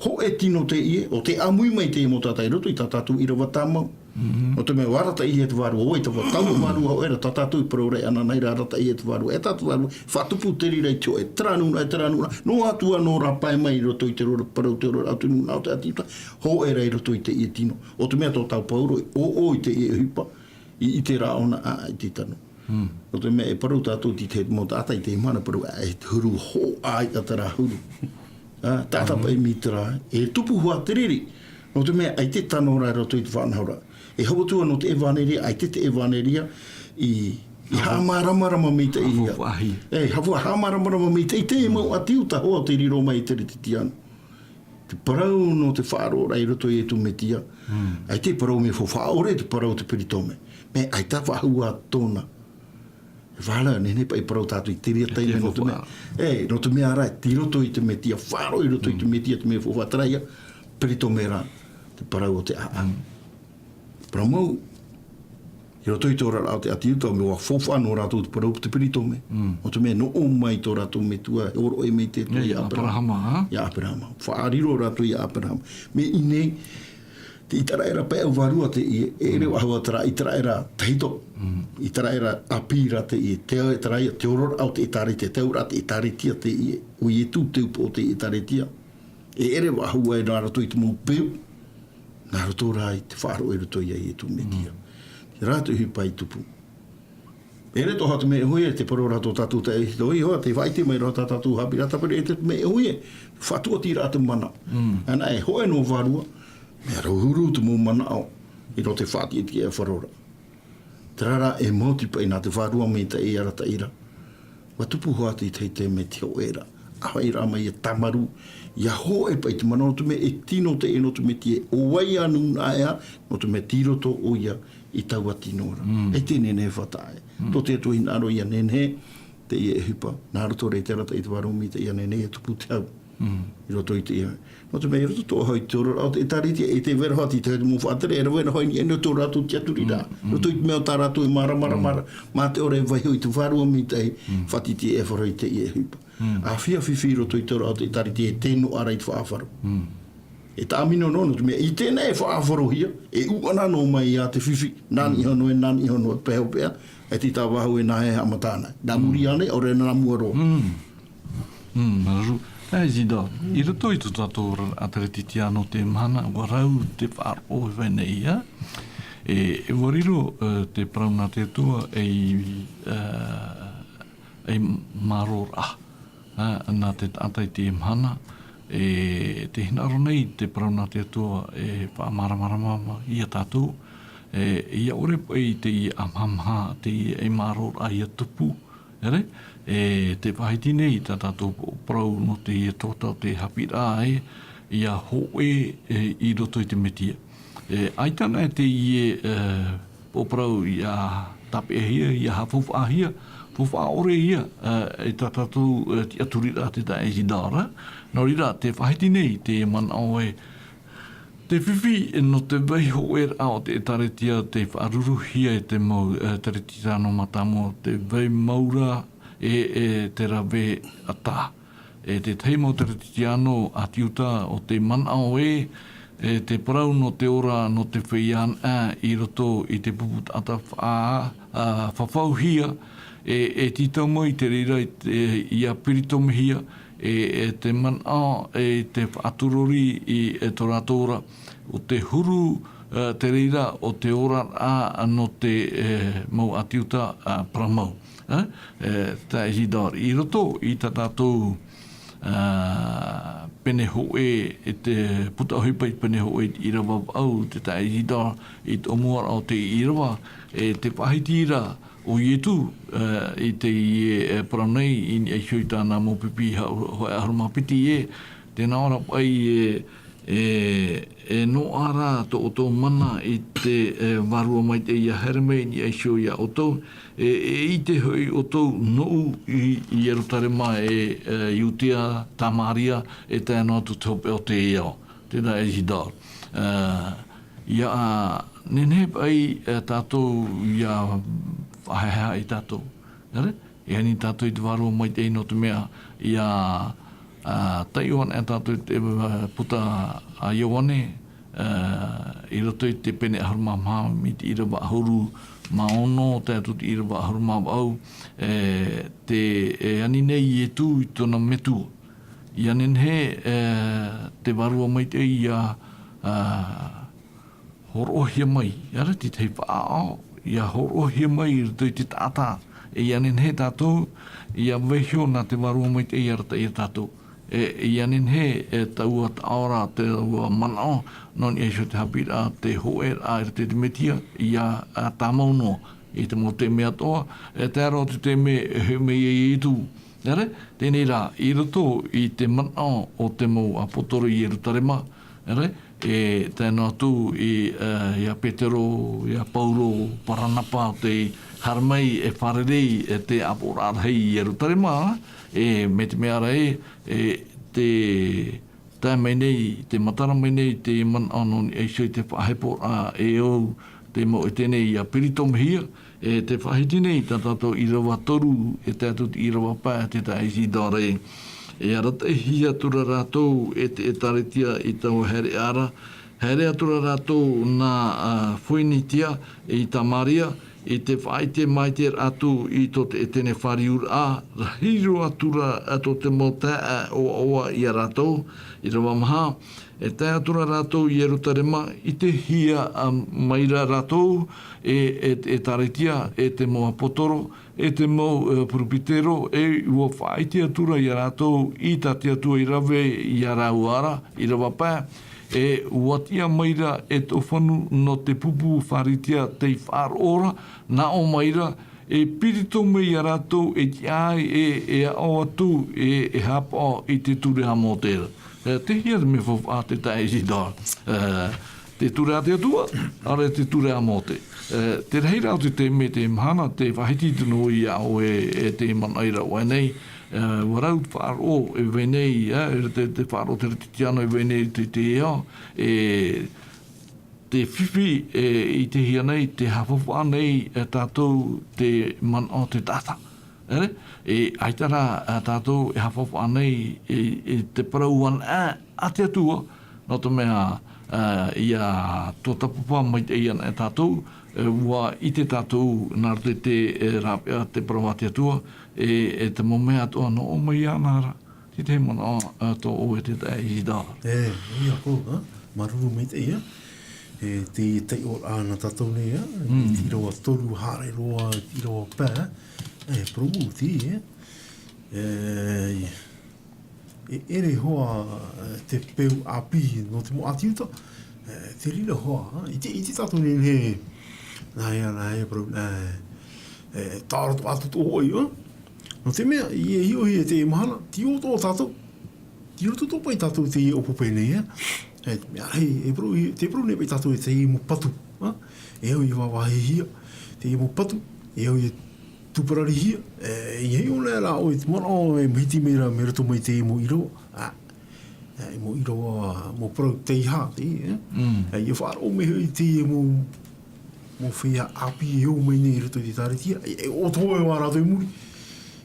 Hōʻē tino teie, ʻo tē ʻāmui mai teie mau taʻata i roto i tā tātou ʻīrava tāmau. Nō te mea ʻua arataʻihia te vārua, ʻoia te vā-, taua vārua hōʻē ra tā tātou i parau ra, e ananahi ra arataʻihia te vārua, e tā te vārua, faʻatupu te reira i te hōʻē, terā nūnaʻa, e terā nūnaʻa, noa atu ā nō rā pae mai i roto i te rora, parau te oraraʻa o te nūnaʻa o te ʻati Iuta, hōʻē ra i roto i teie tino. Nō te mea tō tātou pauroa, ʻoʻo i teie ʻohipa, i, i terā ʻōna, ā, i te tano. Nō te mea e parau tātou i te mau taʻata i te mahana parau, ā, e te huru hōʻē ʻaita terā huru. Ā, taʻata paʻi mītera, e tupu hoʻi te riri. Nō te mea ʻaita e tano ra i roto i te faʻanahoraʻa. E hau atu ā nō te ʻevaneria, ʻaita te ʻevaneria i, i haʻamāramarama maitaʻi hia. Haʻafaufaʻahia. E, haʻafau-, haʻamāramarama maitaʻi te mau ʻati Iuta hoʻi te riro mai i te Kerisetiano. Te parau nō te faʻaroʻoraʻa i roto ia Ietu Metia. ʻAita e parau mea faufaʻa ʻore te parau o te peritome. Mea ʻaita faʻahou ā tōna. E faʻaara, nehenehe paʻi parau tātou i terā taime nō te mea. E, nō te mea ra, i roto i te Metia, faʻaroʻo i roto i te Metia, te mea faufaʻa terā ia, peritome ra, te parau o te ʻāʻau. Parau mau, i roto i te oraraʻa o te ʻati Iuta, mea ʻua faufaʻa nō rātou te parau o te peritome. Nō te mea nō ʻō mai tō rātou metua, e ʻōroʻa mai te, ia Aperahama, ā? Ia Aperahama. Faʻariro rātou ia Aperahama. Mea i ʻō nei, te ʻĪteraʻera paʻi ʻau vārua teie, e ʻere faʻahou ā terā ʻĪteraʻera tahito. ʻĪteraʻera ʻāpī ra teie, te, terā ia, te oraraʻa o te ʻĒtārētia, te auraʻa o te ʻĒtārētia teie, ʻo Ietu te upoʻo o te ʻĒtārētia. E ʻere faʻahou ā nā roto i te mau peu, nā roto rā i te faʻaroʻo i roto ia Ietu Metia. Terā te ʻohipa i tupu. E ʻere atoʻa te mea e ʻohi, e te parau ra tō tātou taʻe, tō iho, te faʻaʻite mai roa tā tātou haʻapiʻiraʻa tāpiri, e te mea e ʻohi, faʻatuatiraʻa te mana. Ana e hōʻē noa vārua, mea rauhuru te mau manaʻo, i roto i te faʻatiʻatiʻa e faʻaroʻo ra. Terā rā e mau tīpaʻi nā te vārua maitaʻi e arataʻi ra. ʻUa tupu hoʻi te tahi taime te hōʻē ra. ʻAhoʻiraʻa mai ia tāmarū, ia hōʻē paʻi te mana nō te mea e tino teie nō te Metia, ʻo vai ā nūnaʻa ea, nō te mea tei roto ʻoia i taua tino ra. E te nehenehe e fātaʻa. Tō te Atua hinaʻaro ia nehenehe, teie ʻohipa, nā roto rā i te arataʻi te vārua maitaʻi ia nehenehe e tupu te hau. I roto i teie. Nō te mea i roto atoʻa hoʻi i te oraraʻa o te ʻĒtārētia, e te vera hoʻi te mau faʻatere, e rave ra hoʻi i niʻa i tō rātou tiʻaturiraʻa. I roto i te mea o tā rātou e māramarama ra, mā te ʻore e vaiiho i te vārua maitaʻi, faʻatītīʻaifaro i teie ʻohipa. ʻA feiā fifi i roto i te oraraʻa o te ʻĒtārētia e tei noaʻa ra i te faʻaʻāfaro. E tāmino noa, nō te mea i teie nei e faʻaʻāfarohia, e ʻūʻana noa mai ia te fifi, nā niʻa iho noa, nā niʻa iho noa, pae hopeʻa, e te tāvāhau e nāhea e haʻamata ana. Nā muri ānei, ʻaore nā mua roa. Mm, māuruuru. Ā, Isidore, i roto i tō tātou oraraʻa Kerisetiano teie mahana, ʻua rau te faʻaroʻo e vai nei, ā? E, e ʻua riro, ā, te parau nā te Atua ei, ā, ei mārōraʻa, ā, nā te taʻata i teie mahana, e tē hinaʻaro nei te parau nā te Atua e faʻamāramarama ia tātou, e, ʻia ʻore paʻi teie ʻamahamaha, teie ei mārōraʻa ʻia tupu, ʻere, e tē faʻahiti nei tā tātou parau nō teie taʻata o te haʻapiʻiraʻa ē, ʻia hōʻē, e, i roto i te Metia. E, ʻaita anaʻe teie, e, pōparau ʻia tāpeʻahia, ʻia haʻafaufaʻahia, faufaʻa ʻore ia, e, e tā tātou, e, tiʻaturiraʻa te taeaʻe Isidore. Nō reira, tē faʻahiti nei te manaʻo ē, te fifi nō te vai hōʻēraʻa o te ʻĒtārētia tei faʻaruruhia e te mau, e, Kerisetiano mātāmua, te vai mau ra e, e te rave ʻatā. E te tahi mau Kerisetiano ʻāti Iuta ʻo tē manaʻo ē, e te parau nō te ora, nō te feiā anaʻe i roto i te pupu taʻata faʻa-, ā, fafauhia, e, e tītau mai te reira i te, ʻia peritomehia, e, e te manaʻo, e te faʻaturori i, e tō rātou ora, ʻo te huru, ā, te reira o te oraraʻa nō te, e, mau ʻāti Iuta, ā, parau mau. Ā, e, taeaʻe Isidore, i roto i tā tātou, ā, pene hōʻē, e te puta ʻohipa i pene hōʻē i te ʻīrava vaʻu, te taeaʻe Isidore, i te ʻōmuaraʻa o te ʻīrava, e tē faʻahiti ra ʻo Ietu, ā, i teie, e, parau nei, i niʻa iho i tāna mau pipi ha-, hōʻē ʻahuru mā piti ē, tē nā ʻō ra paʻi, e, E, e noaʻa ra tō ʻoutou mana i te, e, Vārua Maitaʻi ʻia haere mai i niʻa iho ia ʻoutou, e, e ʻite hoʻi ʻoutou nōʻu i, i Ierutarema, e, e, Iudea, Tamaria, e tae noa atu te hopeʻa o te ao. Tē nā ʻō ra Isidore. E, ʻia, nehenehe paʻi, e, tātou ʻia faʻahaʻehaʻa ia tātou. ʻĒre? E ani tātou i te Vārua Maitaʻi nō te mea ʻia, Ā, taiʻo anaʻe tātou i te, ā, puta a Ioane, ā, i roto i te pene ʻahuru mā maha mai te ʻīrava ʻahuru mā ono, tae atu i te ʻīrava ʻahuru mā vaʻu, e, tē, e ani nei Ietu i tōna metua. ʻIa nehenehe, e, te Vārua Maitaʻi ʻia, ā, hōroʻahia mai, ʻia rave te tahi faʻaʻao, ʻia hōroʻahia mai i roto i te taʻata, e ʻia nehenehe tātou, ʻia vaiiho nā te Vārua Maitaʻi ʻia arataʻi ia tātou. E, e ʻia nehenehe, e taua taʻaora, taua manaʻo, nō niʻa iho i te haʻapiʻiraʻa, te hōʻēraʻa i roto i te Mesia, ʻia, ā, tāmau noa, i te mau taime atoʻa, e tae roa i te taime e hoʻi mai ai Ietu. ʻIa rave, teie nei rā, i roto i te manaʻo o te mau ʻāpōsetolo i Ierutarema, ʻia rave, e tae noa atu i, ā, ia Petero, ia Paulo, Paranapa, tei haere mai e fārerei, e te ʻāpoʻoraʻa rahi i Ierutarema, e, mai te mea ra ē, e, te tae mai nei, tē matara mai nei te manaʻo nō niʻa iho i te faʻaheporaʻa e au, te mau ʻētene ia perito mai hia, e tē faʻahiti nei tā tātou ʻīrava toru, e tae atu i te ʻīrava pae, te taeaʻe Isidore. E arataʻihia atu ra rātou e te ʻĒtārētia i taua haereʻa ra, haere atu ra rātou nā, ā, Foinitia i Samaria, i te faʻaʻite maitaʻi atu i tō te ʻētene fāriuraʻa, rahi roa atu ra, ā, tō te mau taeaʻe ʻoaʻoa ia rātou, ʻīrava maha, e tae atu ra rātou i Ierutarema, ʻitehia, ā, mai ra rātou, e, e, e ʻĒtārētia, e te mau ʻāpōsetolo, e te mau, e, peresibutero, e ʻua faʻaʻite atu ra ia rātou i tā te Atua i rave ia rāua ra, ʻīrava pae, e ʻua tiʻa mai ra e tō fanu nō te pupu Pharisea tei faʻaroʻo ra, nā ʻō mai ra, e perito mai ia rātou e tiʻa ai, e, e aʻo atu, e, e haʻapaʻo i te ture a Mōse ra. E, tē hia te mea faufaʻa te taeaʻe Isidore. E, te ture a te Atua, ʻaore te ture a Mōse. E, te rahi rā o te taime, te mahana, tē faʻahiti atu noa ia ʻoe, e te manaʻo i rave nei, e, ʻua rau faʻaroʻo e vai nei, e, te, te faʻaroʻo te Kerisetiano e vai nei te, te ao, e, te fifi, e, i te hia nei, tē haʻafaufaʻa nei, e, tātou te manaʻo te taʻata. E, e, ʻaita rā, e, tātou e haʻafaufaʻa nei, e, e te parau anaʻe a te Atua, nō te mea, e, ʻia tuatāpapa maitaʻi anaʻe tātou, e, ʻua ʻite tātou nā roto i te, e, rāveʻa te parau a te Atua, e, e te mau mea atoʻa nō ʻō mai iāna ra, te tahi manaʻo, e, tō ʻoe te taeaʻe Isidore. E, ʻoia koa, ā, māuruuru maitaʻi, ā. E, te taiʻoraʻa nā tātou nei, ā, Mm. i te ʻīrava toru haere roa, i te ʻīrava pae, e, parau iti, e. E, e ʻere hoʻi, e, te peu ʻāpī nō te mau ʻĀti Iuta, e, te reira hoʻi, ā, ʻite, ʻite tātou nei, nei, nāhea, nāhea, parau, e, e, tāʻoro atu tō ʻoe, ā. Nō te mea, e hiʻo hia i teie mahana, tei roto tātou, tei roto atoʻa paʻi tātou i teie ʻōpani nei, ā. E, mea, e, e parau, e, tē parau nei paʻi tātou i teie mau patu, ā. E au ʻia vāvāhihia, teie mau patu, e au ʻia tūpararihia, e, ʻia hiʻo nei rā ʻoe i te manaʻo e mahiti mai ra, mai roto mai teie mau ʻīrava, ā. E, mau ʻīrava, mau parau tei hā, te, e. Mm. E, ʻia faʻaroʻo mai hoʻi i teie mau, mau feiā ʻāpī e ō mai nei i roto i te ʻĒtārētia, e, e ʻoto hoʻi rātou i muri.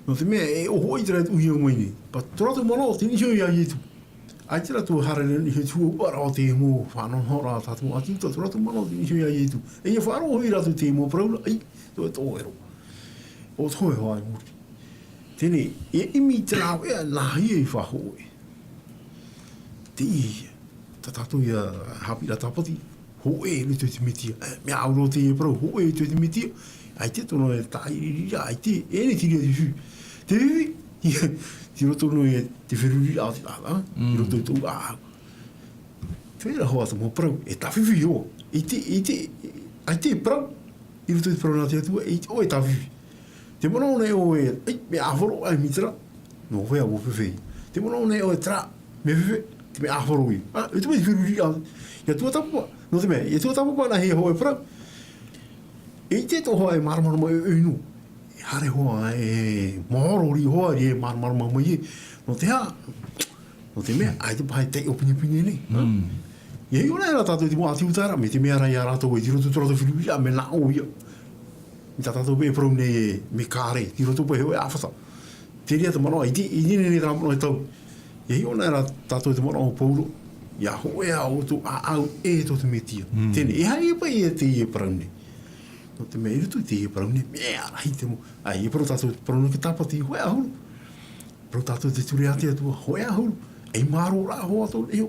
Nō te mea, e ʻoho ʻaita rātou i ō mai nei. Pā, tō rātou manaʻo, tē niʻa iho ia Ietu. ʻAita rātou e haere nei, e tuaʻa roa te mau faʻanahonahoraʻa a te mau ʻĀti Iuta, tō rātou manaʻo, tē niʻa iho ia Ietu. E ʻia faʻaroʻo hoʻi rātou i te mau parau ra, ʻaita, ʻoia tō ʻoe roa. ʻOto hoʻi hoʻi i muri. Teie nei, e ʻimi i te rāveʻa, nāhea i faʻahōʻē. Teie, tā tātou ia haʻapiʻiraʻa tāpati, hōʻē i roto i te Mesia. E, mea au roa teie parau, hōʻē i roto i te Mesia. ʻAita tōna e tāʻiriri, ʻaita, e nei te reira te fifi. Te fifi, ia, tei roto noa i te feruriraʻa o te taʻata, Mm. i roto i tōʻu ʻāʻau. Terā hoʻi te mau parau, e tāfifi ʻoe. ʻAita, ʻaita, ʻaita e parau, i roto i te parau nā te Atua, ʻaita ʻoe e tāfifi. Tē manaʻo nei ʻoe, ʻei, mea ʻāfaro, ʻaita e mītera, nō hea ʻua fifi. Tē manaʻo nei ʻoe terā, mea fifi, te mea ʻāfaro ia. Ā, ʻaita mai te feruriraʻa, ʻia tuatāpapa, nō te mea, ʻia tuatāpapa nāhea hōʻē parau. ʻAita tō hōʻē māramarama ʻoiʻoi noa. E haere hoʻi, e maoro riʻi hoʻi, e māramarama mai ē. Nō te aha? Nō te mea, ʻaita paha e taiʻo pinepine nei. Mm. ʻIa hiʻo nei rā tātou i te mau ʻĀti Iuta ra, mai te mea ra ia rātou e tei roto tō rātou feruriraʻa, mea nā ʻō ia. Mai tā tātou paʻi e parau nei e, mea kāre, tei roto paʻi hōʻē ʻāfata. Terā te manaʻo, ʻaita, ʻaita e nehenehe terā manaʻo e tau. E hiʻo ana rā tātou te manaʻo o Pauro, ia hōʻē ā ʻoutou ʻāʻau e tō te Metia. Teie nei, e aha ia paʻi teie parau nei? Nō te mea i roto i teie parau nei, mea rahi te mau, ʻaita e parau tātou te parau nō te Tāpati, hōʻē ʻahuru. Parau tātou te ture a te Atua, hōʻē ʻahuru. ʻEi mārō rā hoʻi tō iho.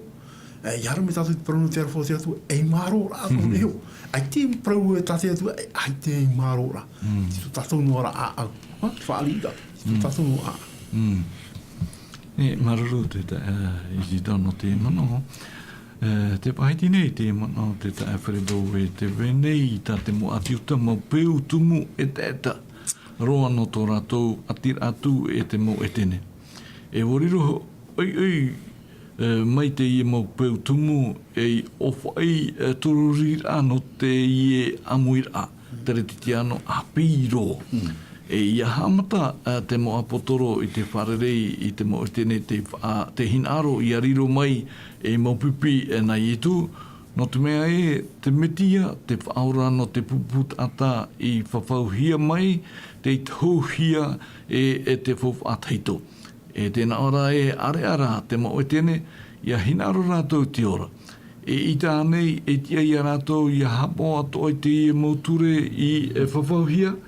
E, ʻia ara mai tātou te parau nō te aroha o te Atua, ʻei mārō rā tō iho. ʻAita e parau e tā te Atua, e, ʻaita e mārō rā. Tō tātou noa ra ʻāʻau. Ha, te faʻariʻi ra. Tō tātou noa ʻāʻau. E, māuruuru te ta-, e, Isidore nō te manaʻo. E, tē faʻahiti nei te manaʻo te taeaʻe Alfredo e tē vai nei tā te mau ʻāti Iuta mau peu tumu ʻetaʻeta roa nō tō rātou ʻātiraʻa atu e te mau ʻētene. E ʻua riro ʻoiʻoi, e, mai teie mau peu tumu ei ʻōfaʻi, e, tūruhiraʻa nō teie ʻāmuiraʻa Teretitiano ʻāpī roa. E ʻia haʻamata, e, te mau ʻāpōsetolo i te fārerei i te mau ʻētene tei fa-, tei hinaʻaro ʻia riro mai ei mau pipi, e, nā Ietu, nō te mea ē, te Metia, te Faʻaora nō te pupu taʻata i fafauhia mai, tei tohuhia e, e te faufaʻa tahito. E tē nā ʻō ra ē, ʻāreʻa rā te mau ʻētene, ʻia hinaʻaro rātou i te ora. E ʻaita ānei e tiʻa ia rātou ʻia haʻapaʻo atoʻa i teie mau ture i, e, fafauhia,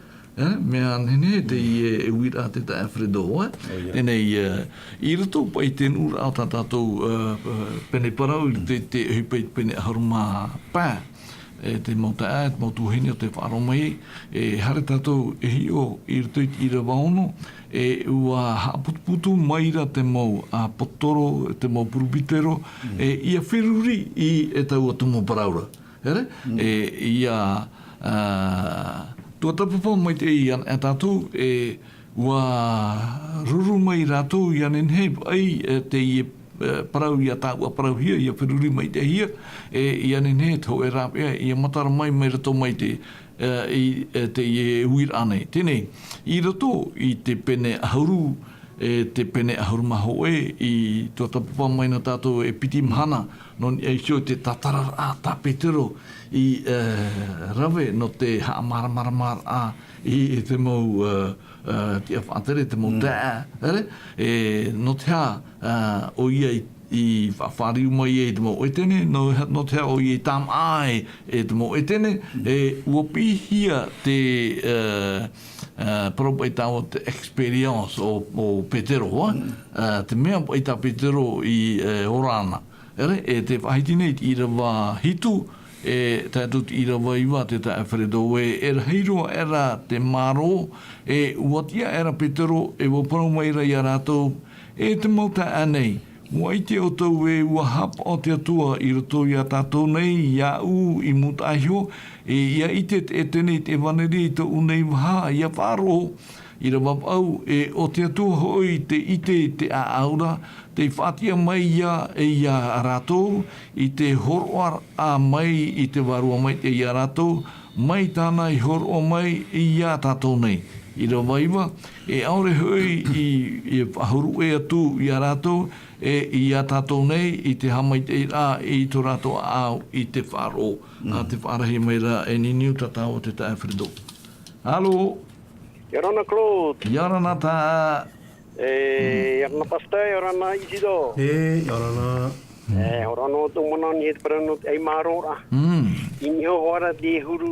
e, mea nehenehe teie, e, uiraʻa te taeaʻe Alfredo, e? ʻOia. Teie nei, e, i roto paʻi i te nuʻuraʻa o tā tātou, e, e, pene parau, i te, te ʻohipa i te pene ʻahuru mā pae. E te mau taeaʻe, e te mau tuahine o tē faʻaroʻo mai, e haere tātou e hiʻo i roto i te ʻīrava ono, e ʻua haʻaputuputu mai ra te mau ʻāpōsetolo, te mau peresideni, e ʻia feruri i, e taua tumu parau ra. Here? E ʻia, a, tuatāpapa maitaʻi ana e tātou, e ʻua ruru mai rātou ʻia nehenehe paʻi, e, teie, e, parau ʻia tāuʻaparauhia, ʻia feruri maitaʻihia, e, ʻia nehenehe te hōʻē rāveʻa, ʻia matara mai mai roto mai te, e, i, e, teie uiraʻa nei. Teie nei, i roto i te pene ʻahuru, e, te pene ʻahuru mā hōʻē, i tuatāpapa mai na tātou e piti mahana, nō niʻa iho i te tātararaʻa tā Petero i, e, rave nō te haʻamāramaramaraʻa i, i te mau, e, e, tiʻa faʻatere, te mau taeaʻe, here? E, nō te aha, e, ʻoia i, i fa-, fāriu mai ai te mau ʻētene, nō, nō te aha ʻoia i tāmāʻa ai e te mau ʻētene, e, ʻua piʻihia te, e, e, parau paʻi tāua te expérience o, o Petero, e? E, te mea paʻi tā Petero i, e, ora ana. Here, e tē faʻahiti nei te ʻīrava hitu, e tae atu te ʻīrava iva, te taeaʻe Alfredo, e, e rahi roa aʻera te mārō, e ʻua tiʻa aʻera Petero, e ʻua parau mai ra ia rātou, e te mau taeaʻe nei, ʻua ʻite ʻoutou ē ʻua haʻapaʻo te Atua i roto ia tātou nei, iāʻu i mūtaʻa iho, e ʻia ʻite te ʻētene i te ʻevanelia i tōʻu nei vaha, ʻia faʻaroʻo, ʻīrava vaʻu, e ʻo te Atua hoʻi tē ʻite i te ʻāʻau ra, tei faʻatiʻa mai ia, e ia rātou, i te hōroʻaraʻa mai i te Vārua Maitaʻi ia rātou, mai tāna i hōroʻa mai ia tātou nei. ʻĪrava iva, e ʻaore hoʻi i, i faʻahuru ʻē atu ia rātou, e ia tātou nei i te haʻamaitaʻiraʻa i tō rātou ʻāʻau i te faʻaroʻo. Mm. A te faʻarahi mai ra e niniu tātou te taeaʻe Alfredo. Alo? ʻIa ora na Claude. ʻIa ora na taeaʻe. E, ʻia ora na Pastor, ʻia ora na Isidore. E, ʻia ora na. E, ʻia ora na tō manaʻo nei e te parau nō te ʻei mārō ra. Mm. I niʻa iho ā ra te huru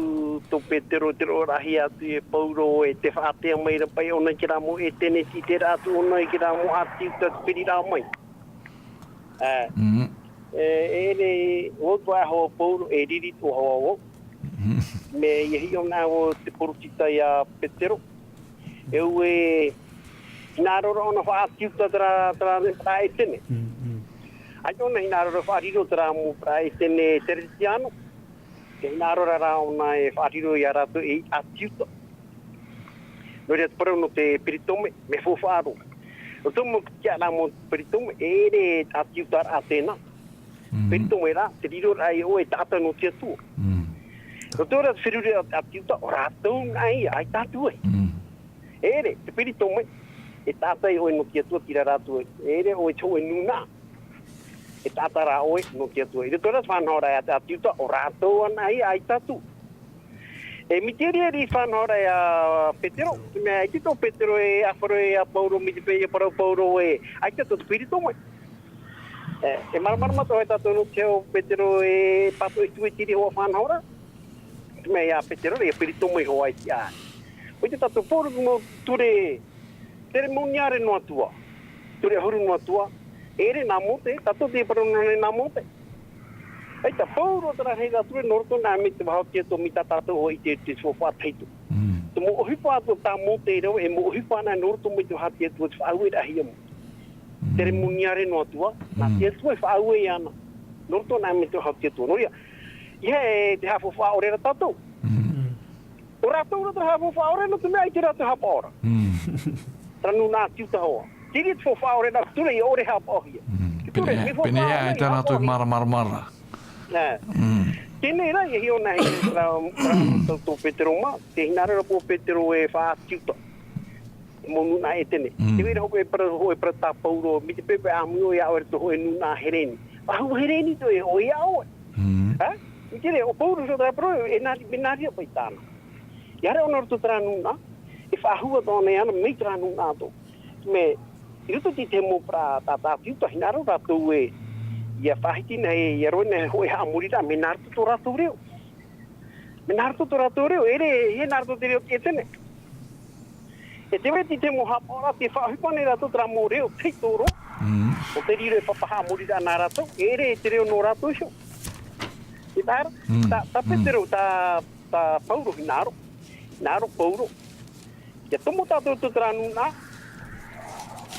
tō Petero, te roʻoraʻahia atu e Pauro, e tē faʻaātea mai ra paʻi ʻōna i terā mau ʻētene, tē ʻite ra atu ʻōna i terā mau ʻāti Iuta tē feriraʻa mai. E, mm, e, e, e, ʻua ʻite hoʻi Pauro, e riri atoʻa hoʻi vau. Mm. Mea ʻia hiʻo na vau te peresideni ia Petero. E ʻua hinaʻaro ra ʻōna faʻaʻāti Iuta terā, terā, terā ʻētene. Mm, mm. ʻAita ʻōna hinaʻaro ra faʻariro terā mau terā ʻētene Teretiano. E hinaʻaro ra ʻōna e faʻariro ia rātou ei ʻāti Iuta. Nō reira te parau nō te peritome, mea faufaʻa roa. Nō te mau tiʻaraʻa mau peritome, e ʻere ʻāti Iuta ra tēnā. Mm. Peritome rā, te riroraʻa e ʻoe e taʻata nō te Atua. Mm. Nō te reira te feruri a te ʻāti Iuta, ʻo rātou nā ia, ʻaita atu ē. Mm. E ʻere, te peritome, e taʻata e ʻoe nō te Atua, terā rātou ē. E ʻere ʻoe te hōʻē nūnaʻa. E taʻata rā ʻoe nō te Atua. I roto rā te faʻanahoraʻa a te ʻāti Iuta, ʻo rātou ana ia, ʻaita atu. E mea ʻere, ʻere faʻanahoraʻa a Petero, te mea ʻaita tō Petero e ʻāfaro ia Pauro, mai te peu ia parau Pauro ē, ʻaita tō te peritome. E, e māramarama atoʻa tātou nō te hau Petero e pātoʻi atu e tiri hoa fānaʻo ra. Te mea ia Petero, ia Peritoma iho ā i te ʻā. ʻOia tātou Pauro mau ture seremoniare noa atu ā. Ture ʻahuru noa atu ā. E ʻere nā Mōte, tātou te parau nō nei nā Mōte. ʻAita Pauro terā rahi ra ture nō roto nā mea te vāhi o te Atua mai tā tātou ʻoe i te, te faufaʻa tahito. Mm. Te mau ʻohipa atu tā Mōte e rave, e mau ʻohipa anaʻe nō roto mai te vāhi o te Atua te faʻaueraʻahia mai. Mm. Seremoniare noa atu ā, nā Mm. te Atua e faʻaue ana. Nō roto nā mea te vāhi o te Atua. Nō reira, ʻeiaha e te haʻafaufaʻa ʻore ra tātou. Mm. ʻO rātou rā te haʻafaufaʻa ʻore, nō te mea ʻaita rātou haʻapaʻo ra. Mm. Terā nūnaʻa ʻAti Iuta hoʻi. Terā te faufaʻa ʻore ra, ture ia ʻore haʻapaʻohia. Mm. Te ture, Pēnei, te faufaʻa pēnei ʻore ā e tā rātou haʻapaʻohia. māramarama ra. Nā. Mm. Teie rā, ʻia hiʻo na e, terā, terā, tō, tō Petero mā, te hinaʻaro ra ʻo Petero e fā ʻAti Iuta. Mau nūnaʻa ʻEtene. Mm. Tē vai ra hōʻē parau, hōʻē parau tā Pauro, mai te peu paʻi ʻāmui ʻoe iā ʻoe i roto hōʻē nūnaʻa Hereni. Faʻahou Hereni atoʻa ʻoe iā ʻoe. Mm. Ha? Mai te reira, ʻo Pauro, so terā parau, e nā-, mea nā reira paʻi tāna. ʻIa haere ʻōna i roto terā nūnaʻa, e faʻahou atoʻa anaʻe ʻana mai terā nūnaʻa atoʻa. Mea, i roto i te mau parau tā, tā ʻAti Iuta, hinaʻaro rātou e, ʻia faʻahiti na e, ʻia roaʻa na e hōʻē haʻamoriraʻa, mea nā roto tō rātou reo. Mea nā roto tō rātou reo, e ʻere, e nā roto te reo ʻEtene. E tē vai ra te mau haʻapaʻoraʻa, tē faʻaʻohipa nei rātou terā mau reo, tei tō roa. Mm. ʻO te reira e pāpaʻi haʻamoriraʻa nā rātou, e ʻere te reo nō rātou iho. E tae ra, Mm. tā, tā Mm. Petero, tā, tā Pauro hinaʻaro. Hinaʻaro Pauro. ʻIa tomo tātou i roto terā nūnaʻa.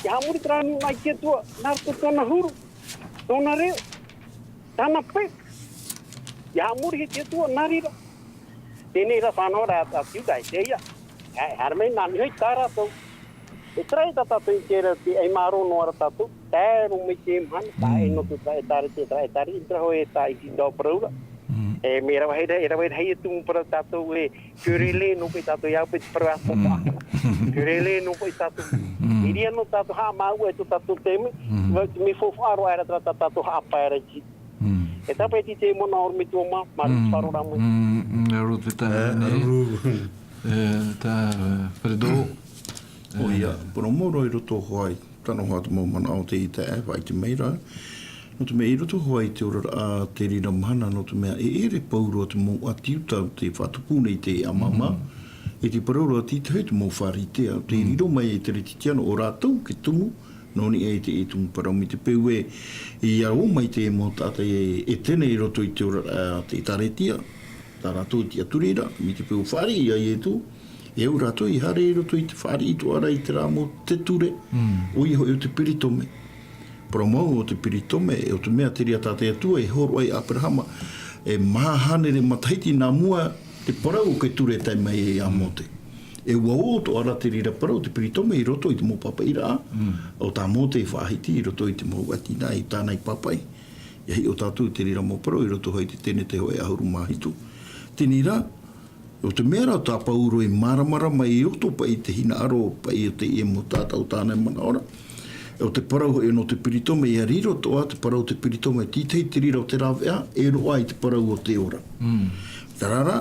ʻIa haʻamori terā nūnaʻa i te Atua, nā roto tōna huru, tōna reo, tāna peu. ʻIa haʻamori i te Atua, nā reira. Teie rā fānaʻo ra ʻAti Iuta, e teie. E, haere mai nā niʻa i tā rātou. E terā tā tātou i terā, te ʻai mārō noa ra tātou, tae roa mai te mahana, tae Mm. nō te taʻa ʻĒtārētia, taʻa ʻĒtārētia, terā hoʻi e tā iti tō parau ra. Mm. E, mea rave rahi, e rave rahi e tumu parau tātou e, Kerele nō paʻi tātou iā ʻoe te parau ʻāpapa. Mm. Kerele nō paʻi tātou. Mm. I reira nō tātou haʻamāuʻa i tō tātou taime. Mm. Vai te mea faufaʻa roa aʻera terā tā tātou haʻapae ra i te. Mm. E tāpae i te manaʻo ʻorometua mā, māuruuru Mm. faʻaroʻo mai. Mm, mm, ʻaore te tae E, nei. ʻaore. E, tā, e, Fredo. ʻOia, E. parau mau roa i roto hoʻi. Tano hoʻi te mau manaʻo o te ʻita e faʻaʻite mai ra. Nō te mea i roto hoʻi i te oraraʻa te reira mahana, nō te mea e ʻere pauroa te mau ʻĀti Iuta o tē faʻatupu nei i te ʻāmāmā. Mm. E te parau ra tītahi te mau Pharisea, tē Mm. riro mai e te Kerisetiano ʻo rātou te tumu, nō niʻa i te tumu parau mai te peu ē, ʻia ō mai te mau taʻata e, e ʻEtene i roto i te oraraʻa te ʻĒtārētia, tā rātou tiʻaturi ra, mai te peu ʻo fāriʻi iā Ietu, e au rātou i haere i roto i te fāriʻi atoʻa ra i terā mau ture, Mm. ʻoia hoʻi ʻo te peritome. Parau mau ʻo te peritome, e ʻo te mea te reira tā te Atua e hōroʻa iā Aperahama, e maha hānere matahiti nā mua te parau o te ture e tae mai iā Mōte. E ʻua ō atoʻa ra te reira parau o te peritome i roto i te mau pāpaʻiraʻa, Mm. ʻo tā Mōte i faʻahiti i roto i te mau ʻati nā i tāna i pāpaʻi. ʻIa hiʻo tātou i te reira mau parau i roto hoʻi i te Tenete hōʻē ʻahuru mā hitu. Teie rā, ʻo te mea rā tā Pauro e māramarama i roto paʻi i te hinaʻaro paʻi o teie mau taʻata ʻo tāna e manaʻo ra. ʻO te parau hoʻi nō te peritome, ʻia riro atoʻa te parau o te peritome, tītahi te reira o te rāveʻa, e roaʻa i te parau o te ora. Mm. Terā rā,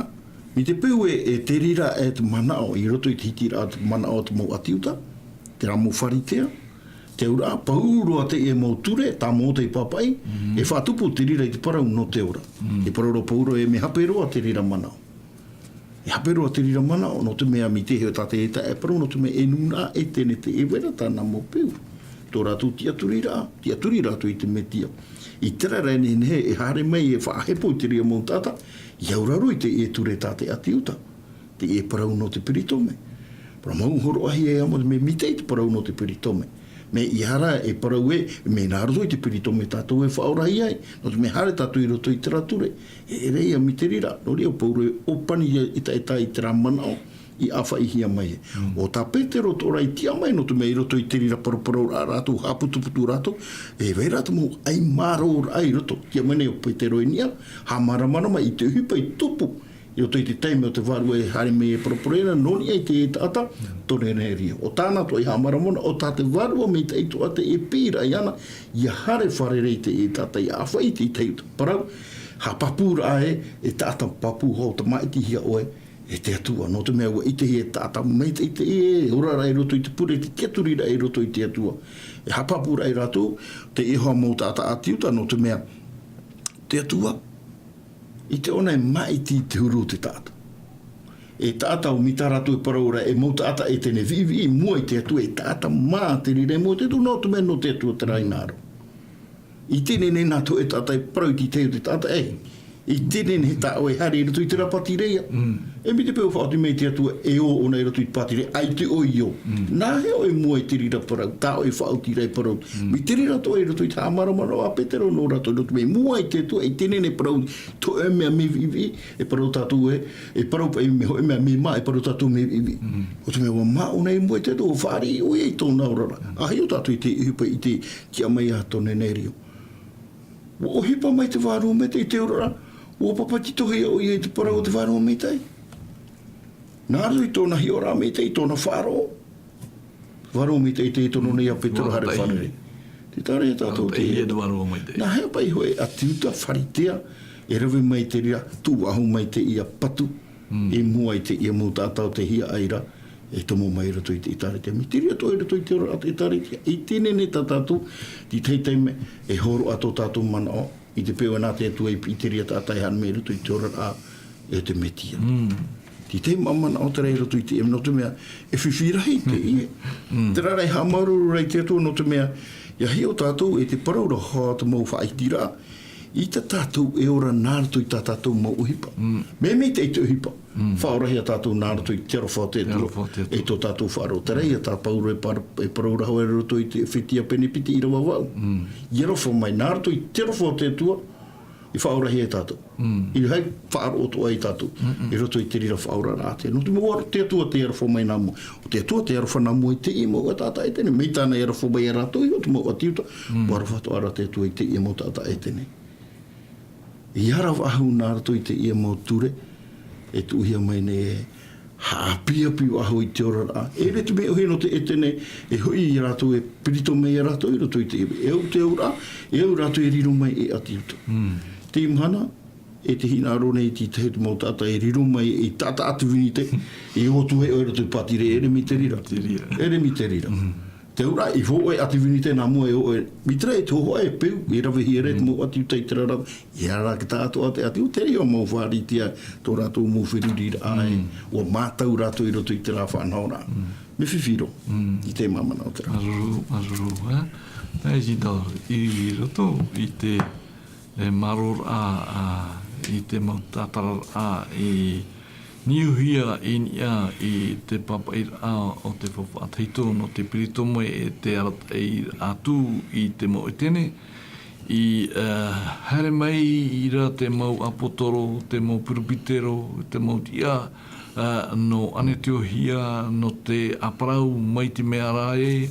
mai te peu ē, e te reira e te manaʻo, i roto i te hitiraʻa te manaʻo o te mau ʻĀti Iuta, terā mau Pharisea, te auraʻa, pauroa teie mau ture, tā Mōte i pāpaʻi, Mm. e faʻatupu te reira i te parau nō te ora. Mm. E parau ra Pauro e mea hape roa te reira manaʻo. E hape roa te reira manaʻo, nō te mea mai te hea tā te taʻata e parau, nō te mea e nūnaʻa ʻEtene te ʻĒvera tāna mau peu. Tō rātou tiʻaturiraʻa, tiʻaturi rātou i te Mesia. I terā rā e nehenehe e haere mai e faʻahepo i te reira mau taʻata, ʻia auraro i teie ture tā te ʻĀti Iuta. Teie parau nō te peritome. Parau mau hōroʻahia iā Mōte, mea, mai te parau nō te peritome. Mea ʻia haere e parau ē, mea nā roto i te peritome tātou e faʻaorahia ai, nō te mea haere tātou i roto i terā ture. E ʻere ïa mai te reira, nō reira Pauro e ʻōpani ïa i ta-, i ta-, i terā manaʻo i ʻāfaʻihia mai. Mm. ʻO tā Petero atoʻa ra i tiʻa mai, nō te mea i roto i te reira paraparau rā rātou, haʻaputuputu rātou, e vai ra te mau ʻai mārōraʻa i roto. Tiʻa mai nei ʻo Petero i niʻa, haʻamāramarama i te ʻohipa i tupu i roto i te taime o te Vārua e haere mai e paraparau ra, nō niʻa i te taʻata, Korenerio. ʻO tāna atoʻa i haʻamāramarama, ʻo tā te Vārua maitaʻi atoʻa teie e piʻiraʻa iāna, ʻia haere fārerei i te taʻata ʻia ʻāfaʻi i te tahi o te parau, haʻapāpūraʻa ē, e taʻata pāpū hou, tamaʻitihia ʻoe, E te Atua, nō te mea ua ʻitehia e taʻata maitaʻi teie e ora ra i roto i te pure, te tiʻaturiraʻa i roto i te Atua. E haʻapāpū ra ia rātou, teie hoʻi mau taʻata ʻāti Iuta, nō te mea, te Atua, ʻite ʻōna e māʻiti i te huru o te taʻata. E taʻata ʻo mai tā rātou e parau ra, e mau taʻata ʻētene viʻiviʻi i mua i te Atua, e taʻata mā te reira i mua i te Atua, nō te mea nō te Atua terā i hinaʻaro. ʻIte nei nā te hōʻē taʻata e parau i te tahi o te taʻata, e, ʻite nei tā ʻoe e haere i roto i terā pātireia. E mai te peu e faʻaoti mai te Atua e ō ʻōna i roto i te pātireia, ʻaita ʻoe i ō. Nā hea ʻoe i mua i te reira parau, tā ʻoe e faʻaoti ra e parau. Mai te reira atoʻa i roto i te haʻamāramarama a Petero nō rātou i roto mai, i mua i te Atua, ʻite nei e parau, te hōʻē mea mea viʻiviʻi, e parau tātou e, e parau paʻi mea hōʻē mea mea mā, e parau tātou mea viʻiviʻi. ʻO te mea ua mā ʻōna i mua i te Atua, ua fāriʻi ʻoia i tōna oraraʻa. ʻA hiʻo tātou i te ʻohipa i te tiʻa mai a tōna nerio. Ua ʻohipa mai te Vārua Maitaʻi i te oraraʻa, ua papetitohia ʻoia i te parau o te Vārua Maitaʻi. Nā roto i tōna hiʻoraʻa maitaʻi, i tōna faʻaroʻo. Vārua Maitaʻi tei tono nei ia Petero, haere fārerei. Tē taʻa ra ia tātou te, nā hea paʻi hōʻē ʻāti Iuta, Pharisea, e rave mai te reira, tuʻu faʻahou mai teie patu, i mua i teie mau taʻata ʻo tei hiaʻai ra, e tomo mai i roto i te ʻĒtārētia. Mai te reira atoʻa i roto i te oraraʻa a te ʻĒtārētia. ʻIte nei tā tātou, te tahi taime, e hōroʻa tō tātou manaʻo, i te peu nā te Atua i piʻi te reira taʻata e haere mai i roto i te oraraʻa, e te Mesia. Te tahi mau manaʻo terā i roto i te, nō te mea, e fifi rahi teie. Terā rā e haʻamāuruuru ra i te Atua, nō te mea, ʻia hiʻo tātou e te parau ra hoʻi te mau faʻahitiraʻa, ʻita tātou e ora nā roto i tā tātou mau ʻohipa. Mea maitaʻi te ʻohipa. Faʻaorahia tātou nā roto i te aroha o te Atua, e tō tātou faʻaroʻo. Terā ia tā Pauro e par-, e parau ra hoʻi i roto i te Efetia pene piti ʻīrava vaʻu. ʻIa aroha mai nā roto i te aroha o te Atua, i faʻaorahia e tātou. I hai faʻaroʻo atoʻa ia tātou. I roto i te reira faʻaoraraʻa a te, nō te mea ʻo te Atua tei aroha mai nā mua. ʻO te Atua tei aroha nā mua i teie mau taʻata ʻētene. Mai tāna e aroha mai ia rātou, ʻo te mau ʻāti Iuta. Ua aroha atoʻa ra te Atua i teie mau taʻata ʻētene. ʻIa ara faʻahou nā roto i teie mau ture, e tuʻuhia mai nei e haʻapiʻapiʻi faʻahou i te oraraʻa. E ʻere te mea ʻohie nō te ʻētene, e hoʻi ia rātou e perito mai ia rātou i roto i te, e au te auraʻa, e au rātou e riro mai e ʻāti Iuta. Te mahana, e te hinaʻaro nei te tahi o te mau taʻata e riro mai e taʻata ʻāti Vinite, e ʻō atu ai ʻoe i roto i te pātireia, ʻere mai te reira. Te reira. ʻEre mai te reira. Te auraʻa, i hōʻē ʻāti Vinite nā mua e ʻō, e, mai terā e te hōhoʻa e peu, e ravehia ra te mau ʻāti Iuta i terā ra, ʻia ara te taʻata atoʻa te ʻāti Iuta, terā ia mau Pharisea, tō rātou mau feruriraʻa, ʻua mātau rātou i roto i terā faʻanahoraʻa. Mea fifi roa, i te māmānaʻo o terā. Māuruuru, māuruuru, ē? Nā Isidore, i roto i te e, māuruuru, ā, i te mau tātararaʻa, i niuhia i niʻa i te pāpaʻiraʻa o te faufaʻa tahito nō te perito mai e te arataʻi atu i te mau ʻētene, i, e, haere mai ra te mau ʻāpōtoro, te mau peresibutero, te mau tiʻa, e, nō ʻAnetiohia, nō te ʻāparau mai te mea ra ē,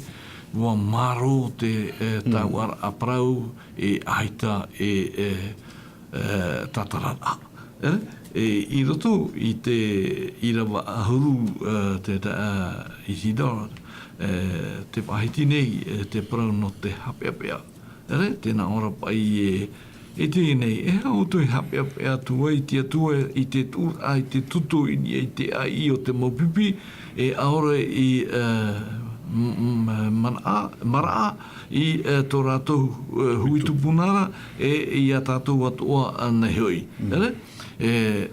ʻua mārō te, e, tāuʻaraʻa parau, e ʻaita e, e, e, tātararaʻa. E, e, i roto i te ʻīrava ʻahuru, e, te ta-, e, Isidore, e, tē faʻahiti nei, e, te parau nō te haʻapeʻapeʻa. E, tē nā ʻō ra paʻi e, e teie nei, e aha ʻoutou e haʻapeʻapeʻa atu ai i te Atua, i te tuʻuraʻa, i te tutu i niʻa i te ʻāʻī o te mau pipi, e ʻaore i, e, m-, m-, manaʻa, maraʻa, i, e, tō rātou, e, hui tupuna ra, e, ia tātou atoʻa, ā, nei hoʻi. E, e,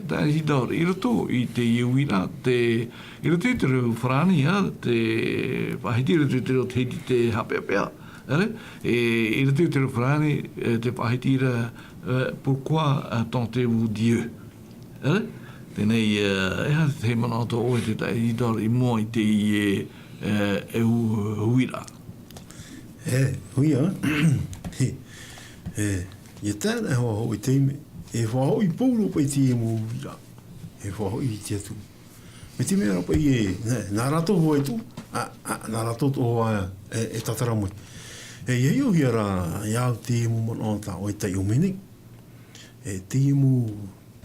tā Isidore, i roto i teie uiraʻa, te, i roto i te reo farāni, ā, tē faʻahiti i roto i te reo tahiti te haʻapeʻapeʻa. E, e, i roto i te reo farāni, e, tē faʻahiti ra, e, pourquoi, e, tentez-vous Dieu? E, teie nei, e, e aha te manaʻo tō ʻoe te taʻata Isidore i mua i teie, e, e, u-, uiraʻa? E, uiraʻa. E, e, ʻia tae ana e faʻahoʻi i te mea, e faʻahoʻi pauroa paʻi i teie mau uiraʻa. E faʻahoʻi i te Atua. Mai te mea ra paʻi e, nā, nā rātou hoʻi e tuʻu, ā, ā, nā rātou atoʻa hoʻi e, e tātara mai. E, ʻia hiʻohia ra, ia au te mau manaʻo tā ʻoe e taiʻo mai nei. E, teie mau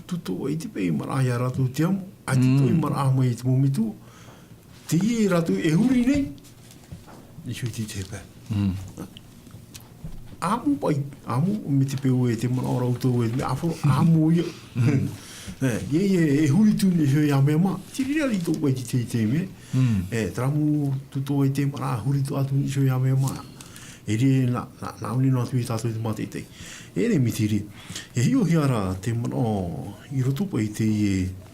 tutu, ʻaita paʻi i maraʻa ia rātou i te amo, ʻaita paʻi i maraʻa mai i te mau metua. Teie rātou e huri nei, i ʻō atu i te pae. ʻAmu paʻi, ʻamu, mai te peu e te manaʻo ra ʻoutou e, mea ʻāfaro, ʻamu ia. E, e, e, e huri atu nei iho ia mea mā. Te reira i tō ʻoe i te teitei mea. Mm. E, terā mau tō ʻoe i te mea, huri atu nei iho ia mea mā. E rē, nā, nā, nā ʻō nei noa atu ia tātou i te mātaʻitaʻi. E rē, mai te reira. E hiʻohia rā te manaʻo i roto paʻi i te, e,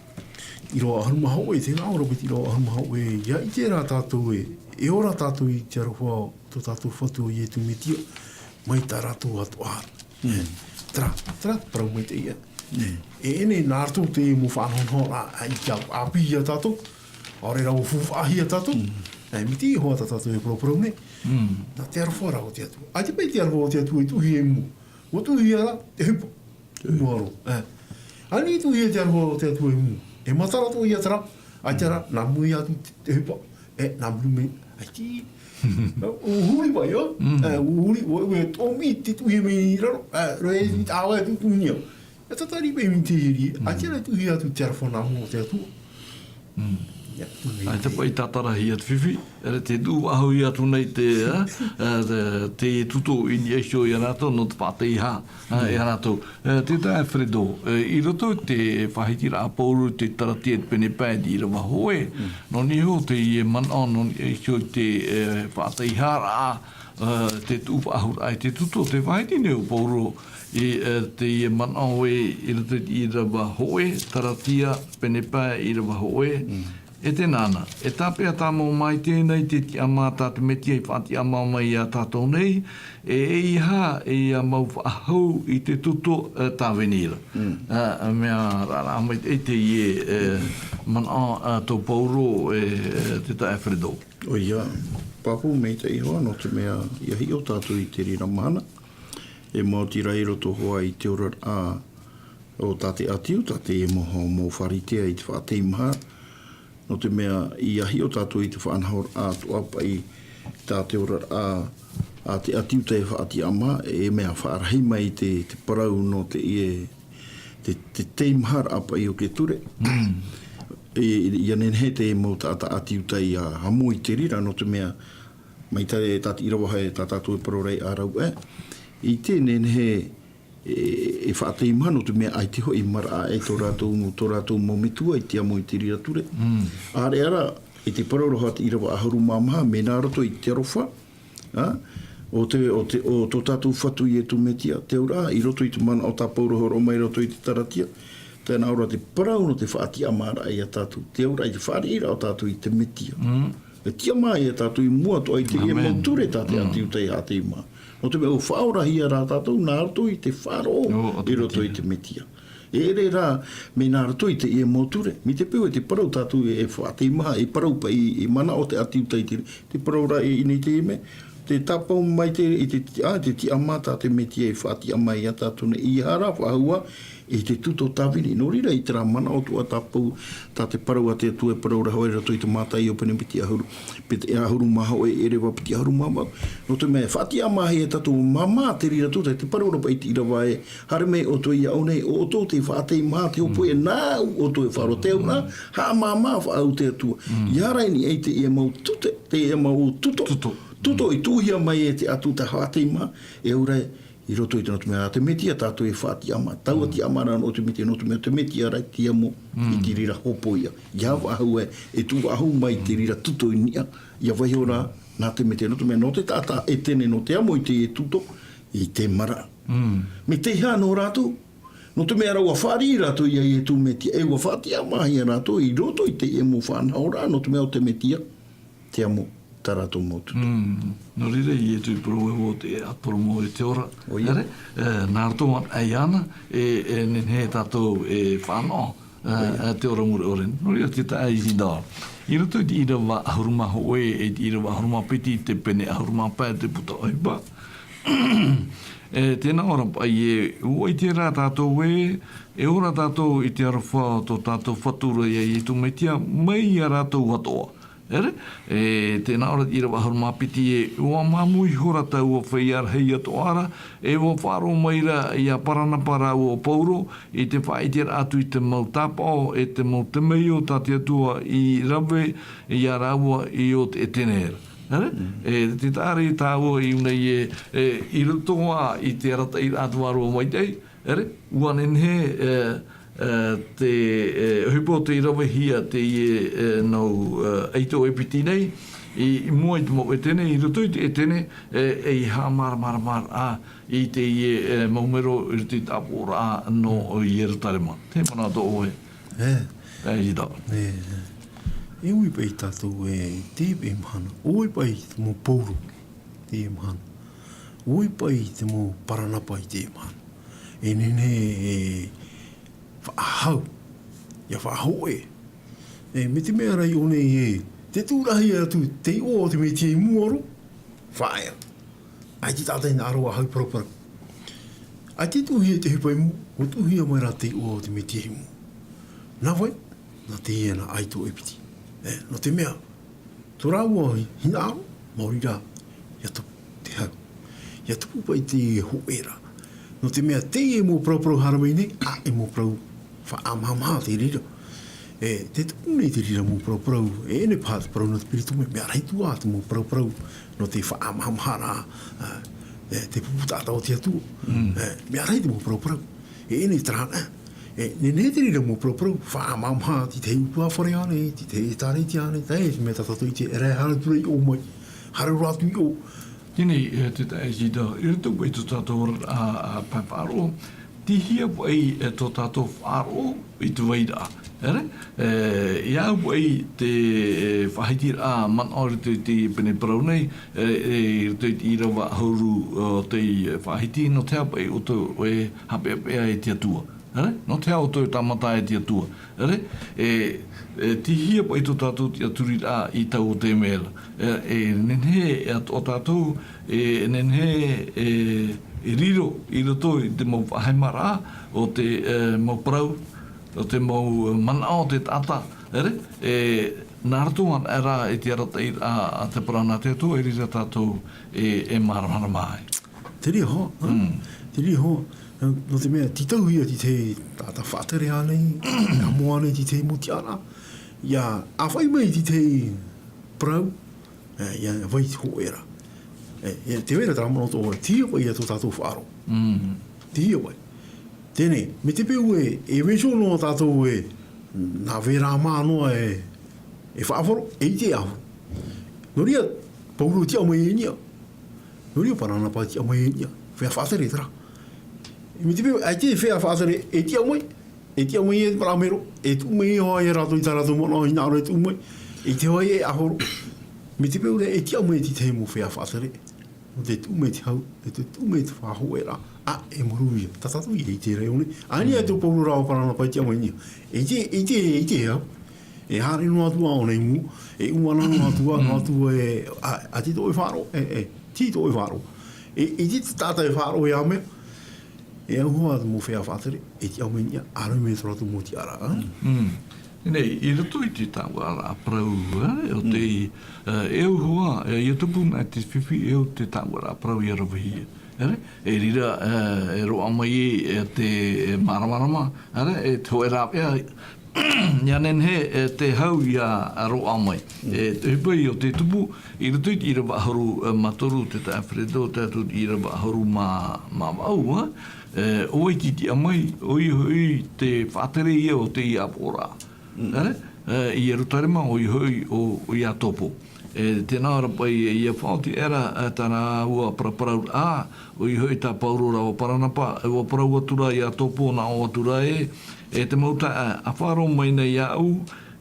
ʻīrava ʻahuru mā hōʻē, tē nā ʻō ra paʻi te ʻīrava ʻahuru mā hōʻē, ʻia ʻite rā tātou ē, e ora tātou i te aroha o tō tātou Fatu ʻo Ietu Metia, mai tā rātou atoʻa. Mm. Terā, terā te parau maitaʻi ē. Mm. E, e nei, nā roto i te mau faʻanahonahoraʻa, ā, i te ʻāpī ia tātou, ʻaore rā ʻua faufaʻahia tātou, mm, e, mai te iho ā tā tātou e paraparau nei. Mm. Nā te aroha rā o te Atua. ʻAita paʻi te aroha o te Atua i tuʻuhia i mua. ʻUa tuʻuhia rā, te ʻohipa. Mua roa. E. ʻAni i tuʻuhia te aroha o te Atua i mua. E matara atoʻa ia terā, ʻaita rā, nā mua ia atu te, te ʻohipa. E, nā mua mai, ʻaita. ʻUa huri mai, ʻo? Mm. E, ʻua huri, ʻua, ʻua tōmī te tuʻuhia mai i raro. E, roa e, mm, ʻāvae atu i te nia. E tatari mai i te iri, mm, ʻaita rā tuʻuhia atu te aroha nā mua o te Atua. Mm. Ia, ʻaita paʻi tātarahia te fifi, e rē, te tuʻu faʻahou atu nei te, ā, ā, te, te tuto i niʻa iho ia rātou nō te faʻateiaha, ā, mm, ia rātou. E, te taeaʻe Fredo, e, i roto i te faʻahitiraʻa a Pauro i te Taratia i te pene pae i te ʻīrava hōʻē, mm, nō niʻa iho teie manaʻo, nō niʻa iho i te, e, faʻateiharaʻa, e, te tuʻu faʻahouraʻa i te tuto, tē faʻahiti nei ʻo Pauro i, e, teie manaʻo ē, i roto i te ʻīrava hōʻē, Taratia, pene pae, ʻīrava hōʻē. Mm. E tē nā na, e tāpeʻa tāmau mai teie nei te tiʻamā tā te Metia i faʻatiʻamā mai ia tātou nei, e, eiaha, e ʻia mau faʻahou i te tuto, e, tāvini ra. Mm. Ā, ā, mea raraʻa mai te, teie, e, manaʻo, ā, tō Pauro, e, e, te taeaʻe Fredo. ʻOia, pāpū maitaʻi hoʻi, nō te mea ʻia hiʻo tātou i te reira mahana, e maoti rā i roto hoʻi i te oraraʻa o tā te ʻĀti Iuta, te mau, mau Pharisea i te faʻateimaha, nō te mea ʻia hiʻo tātou i te faʻanahoraʻa atoʻa paʻi tā te oraraʻa a te ʻĀti Iuta e faʻatiʻamā, e mea faʻarahi mai te, te parau nō te, e, te, te teimaharaʻa paʻi o te ture. Mm. E, ʻia nehenehe te mau taʻata ʻĀti Iuta ʻia hamo i te reira, nō te mea, mai tā, tā te ʻīrava hōʻē tā tātou e parau ra ā rāua, e, ʻite nehenehe, e, e faʻateimaha nō te mea ʻaita hoʻi maraʻa e tō rātou, tō rātou mau metua i te amo i te reira ture. Mm. ʻĀreʻa rā, i te parau ra hoʻi te ʻīrava ʻahuru mā maha, mea nā roto i te aroha, ā, o te, o te, o tō tātou Fatu Ietu Metia, te auraʻa, i roto i te manaʻo tā Pauro e hōroʻa mai i roto i te Taratia, tē nā ʻō ra te parau nō te faʻatiʻamāraʻa ia tātou, te auraʻa i te fāriʻiraʻa o tātou i te Metia. Mm. E tiʻamā ia tātou i mua atoʻa i teie mau ture tā te ʻĀti Iuta e faʻateimā. Nō te mea, ʻua faʻaorahia rā tātou, nā roto i te faʻaroʻo i roto i te Metia. E ʻere rā, mea nā roto i teie mau ture. Mai te peu e te parau tātou e, e faʻateimaha, e parau paʻi, e manaʻo te ʻĀti Iuta i te, te parau ra e, i nei te mea, te tāpaʻo mai te, i te, ā, te tiʻamā tā te Metia e faʻatiʻamā ia tātou nei, ʻeiaha rā faʻahou ā, i te tuto tāvini. Nō reira, i terā manaʻo atoʻa tā Pau-, tā te parau a te Atua e parau ra hoʻi i roto i te Mātaio pene piti ʻahuru, piti ʻahuru mā hōʻē, ʻīrava piti ʻahuru mā vaʻu. Nō te mea, e faʻatiʻamāhia tātou, māmā te reira tuto, te parau ra paʻi i te ʻīrava ē, haere mai ʻoutou iāʻu nei, ʻo ʻoutou tē faʻateimaha, te hōpoiʻa nāʻu ʻoutou e faʻaroʻo, te auraʻa, haʻamāmā faʻahou te Atua. ʻEiaha rā i niʻa i teie mau tuto, teie mau tuto. Tuto. Tuto i tuʻuhia mai e te Atua te faʻateimaha, e auraʻa i roto i te, nō te mea, te Metia tātou e faʻatiʻamā. Taua tiʻamāraʻa nō te Metia, nō te mea, te Metia rā te amo i te reira hōpoiʻa. ʻEiaha faʻahou ē, e tuʻu faʻahou mai te reira tuto i niʻa, ʻia vaiiho rā, nā te Metia, nō te mea, nō te taʻata Etene, nō te amo i te tuto, i te maraʻa. Mm. Mai te aha nō rātou, nō te mea rā ʻua fāriʻi rātou ia Ietu Metia, e ʻua faʻatiʻamāhia rātou i roto i teie mau faʻanahoraʻa, nō te mea ʻo te Metia, te amo, tā rātou mau tuto. Mm. Nō reira, Ietu i parau ē, ʻo te ʻāporo mau e te ora. ʻOia. ʻĒ, e, nā roto anaʻe iāna, e, e nehenehe tātou e fānaʻo, e, e te ora mure ʻore. Nō reira, te taeaʻe Isidore. I roto i te ʻīrava ʻahuru mā hōʻē, e te ʻīrava ʻahuru mā piti, te pene ʻahuru mā pae, te puta ʻohipa. E, tē nā ʻō ra paʻi ē, ʻua ʻite rā tātou ē, e ora tātou i te aroha o tō tātou Fatu ra ia Ietu Metia, mai ia rātou atoʻa. ʻĒ, e, tē nā ʻō ra te ʻīrava ʻahuru mā piti ē, ʻua māmū ihora taua feiā rahi atoʻa ra, e ʻua faʻaroʻo mai ra ia Paranapa rāua ʻo Pauro, i te faʻaʻiteraʻa atu i te mau tāpaʻo, e te mau temeio tā te Atua i rave ia rāua i ʻō Etene ra. ʻĒ, e, te taʻa ra tāua i ʻō nei ē, e, i roto ā i te arataʻiraʻa te Vārua Maitaʻi, ʻere, ʻua nehenehe, e, Te ʻohipa o tei ravehia teie nau ʻaito ʻepiti nei i mua i te mau ʻetene i roto i te ʻetene e i haʻamāramaramaraʻa i teie mau mero i roto i te ʻāpoʻoraʻa nō Ierutarema. Te mana tō ʻoe. E ʻaita e ui paʻi tātou e te paʻi mahana ʻoi paʻi te mau pauro te mahana ʻoi paʻi te mau paranapa i te mahana e nehenehe e faʻahau ia faʻahoʻe e me te mea rā i ʻō nei e te tūrahi atu te iʻoa o te metia i mua ro faʻaea. ʻAita tātou i nā ʻaro a hau paraparau ʻaita i tuʻuhia te ʻohipa i mua ua tuʻuhia mai rā te iʻoa o te metia i mua. Nā vai nā teie nā ʻaito ʻepiti e nō te mea tō rāua hinaʻaro maori rā ia tupu te hau ia tupu paʻi te hoʻe rā. Nō te mea teie mau paraparau haere mai nei a e mau parau faʻamahamaha te reira e te tupu nei te reira mau paraparau e ʻene paha te parau nō te peritomo mea rahi atu ā te mau paraparau nō te faʻamahamaha rā e te pupu taʻata o te atua. Mea rahi te mau paraparau e ʻene tarana e nehenehe te reira mau paraparau faʻamahamaha te tahi utuafare ānei te tahi ʻētārētia ānei tahi te mea tātou i te ʻere haere atu rā i ʻō mai haere roa atu i ʻō. Tēnei e te taʻi ʻaita i roto paʻi tō tātou oraraʻa pae faʻaroʻo tihia paʻi tō tātou faʻaroʻo i te vairaʻa ʻere e ia au paʻi te faʻahitiraʻa manaʻo i roto i te pene parau nei i roto i te ʻīrava ʻahuru o tei faʻahiti nō te aha paʻi ʻoutou e hapeapea e te atua ʻere nō te aha ʻoutou e tāmata e te atua ʻere e tihia paʻi tō tātou tiʻaturiraʻa i taua taime ra e nehenehe e atoʻa tātou e nehenehe e riro i roto i te mau faʻahemaraʻa o te mau parau o te mau manaʻo o te taʻata ʻere e nā roto ana rā i te arataʻiraʻa a te parau nā te atua e riro tātou e māramarama ai. Te reira hoʻi te reira hoʻi nō te mea tītauhia te tahi taʻata faʻatere ānei amo ānei te tahi mau tiʻaraʻa ia ʻāfaʻi mai te tahi parau ia vai te hoʻe rā. Te vai ra te rā manaʻo tō ʻoe tihia paʻi ia tō tātou faʻaroʻo tihia paʻi tēnei me te peu e e vaiho noa tātou e nā vera mā noa e e faʻahoro e ʻite e ʻahoro. Nō reira pauro tiʻa mai e niʻa nō reira paranapa tiʻa mai e niʻa fea faʻatere te rā. Me te peu ʻaita e fea faʻatere e tiʻa mai e tiʻa mai e te paramero e tuʻu mai e hoa ia rātou i tā rātou manaʻo i nā ʻaro e tuʻu mai i te hoa e ʻahoro. Me te peu rā e tiʻa mai e te tahi mau fea faʻatere nō te tuʻu mai te hau e te tuʻu mai te faʻahoʻe rā a e maru ia tā tātou ia i te reo nei a nia e tō pauro rā o paranapa i tiʻa mai nia e te e te e te hau e haere noa atu ā ʻō nei mua e ʻumana noa atu ā noa atu e a te tō e faʻaroʻo e e ti tō e faʻaroʻo e i te taʻata e faʻaroʻo ia mea e au hoa te mau fea faʻatere e tiʻa mai nia ʻaroe mai tō rātou mau tiʻaraʻa. Nei i roto i te tāuʻaraʻa parau o te e au hoa ia tupu nā te fifi e au te tāuʻaraʻa parau ia ravehia e rira e roʻa mai e te māramarama e te hoʻe rāveʻa ia nehenehe e te hau ia roʻa mai e te ʻohipa o te tupu i roto i te ʻīrava ʻahuru mā toru te taʻa Alfredo te atu i te ʻīrava ʻahuru mā mā vaʻu ʻo vai te tiʻa mai ʻoia hoʻi te faʻatere ia o te ʻāpoʻoraʻa i Ierutarema ʻoia hoʻi ʻo Iakobo. E tēnā ora paʻi ia faʻaoti era tā rāua paraparauraʻa ʻoia hoʻi tā Pauro rāua Paranapa ua parau atu rā Iakobo nā ʻō atu rā ē e te mau taeaʻe ʻa faʻaroʻo mai nei iāʻu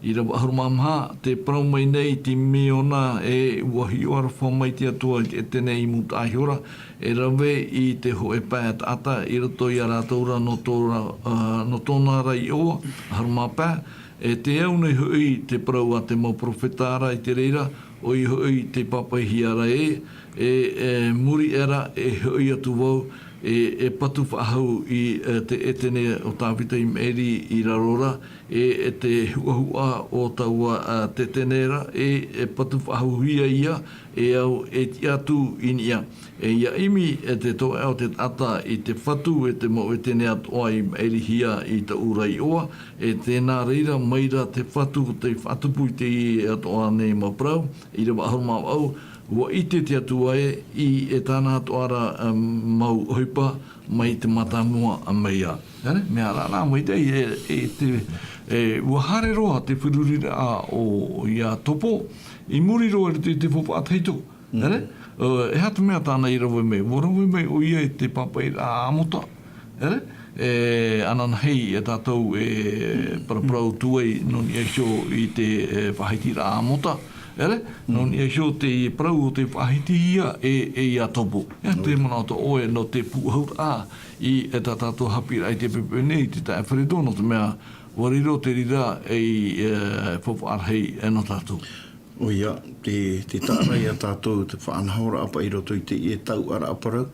ʻīrava ʻahuru mā maha te parau mai nei Timiona e ua hiʻo aroha mai te Atua i te ʻetene i mūtaʻa ihora e rave i te hoʻe pae taʻata i roto iā rātou ra nō tōna ra iʻoa ʻahuru mā pae. E te au nei hoʻi te parau a te mau peropheta ra i te reira ʻoia hoʻi te pāpaʻihia ra ē e muri era e hoʻi atu vau e patu faʻahou i te ʻetene o Tāvita i maʻiri i raro ra e te huʻahuʻa o taua ʻetene ra e patu faʻahouhia ia e au e tiʻa atu i niʻa. E ia ʻimi e te toeʻa o te taʻata i te fatu e te mau ʻetene atoʻa i maʻirihia i taʻu ra iʻoa e tēnā reira mai ra te fatu tei faʻatupu i teie atoʻa nei mau parau ʻīrava ʻahuru mā vaʻu ʻUa ʻite te Atua ē, i e tāna atoʻa ra, ā, mau ʻohipa mai te mātāmua mai ā. ʻĒ, mea rā, rā, mai te, e, e te, e, ʻua haere roa te feruriraʻa o Iakobo, i muri roa i te, te faufaʻa tahito. ʻĒ, ā, e aha te mea tāna i rave mai, ʻua rave mai ʻoia i te pāpaʻiraʻa a Amota. ʻĒ, e, ananahi e tātou e paraparau atu ai nō niʻa iho i te, e, faʻahitiraʻa a Amota. ʻĒ, nō niʻa iho te parau o te faʻahitihia e, e Iakobo. E aha te manaʻo atoʻa ʻoe nō te pūʻohuraʻa i, e, tā tātou haʻapiʻiraʻa i te poʻipoʻi nei, te taeaʻe Fredon, nō te mea ʻua riro te reira ei, e, faufaʻa rahi, e, nō tātou. ʻOia, te, te taʻa ra ia tātou, te faʻanahoraʻa paʻi i roto i teie tauʻaraʻa parau,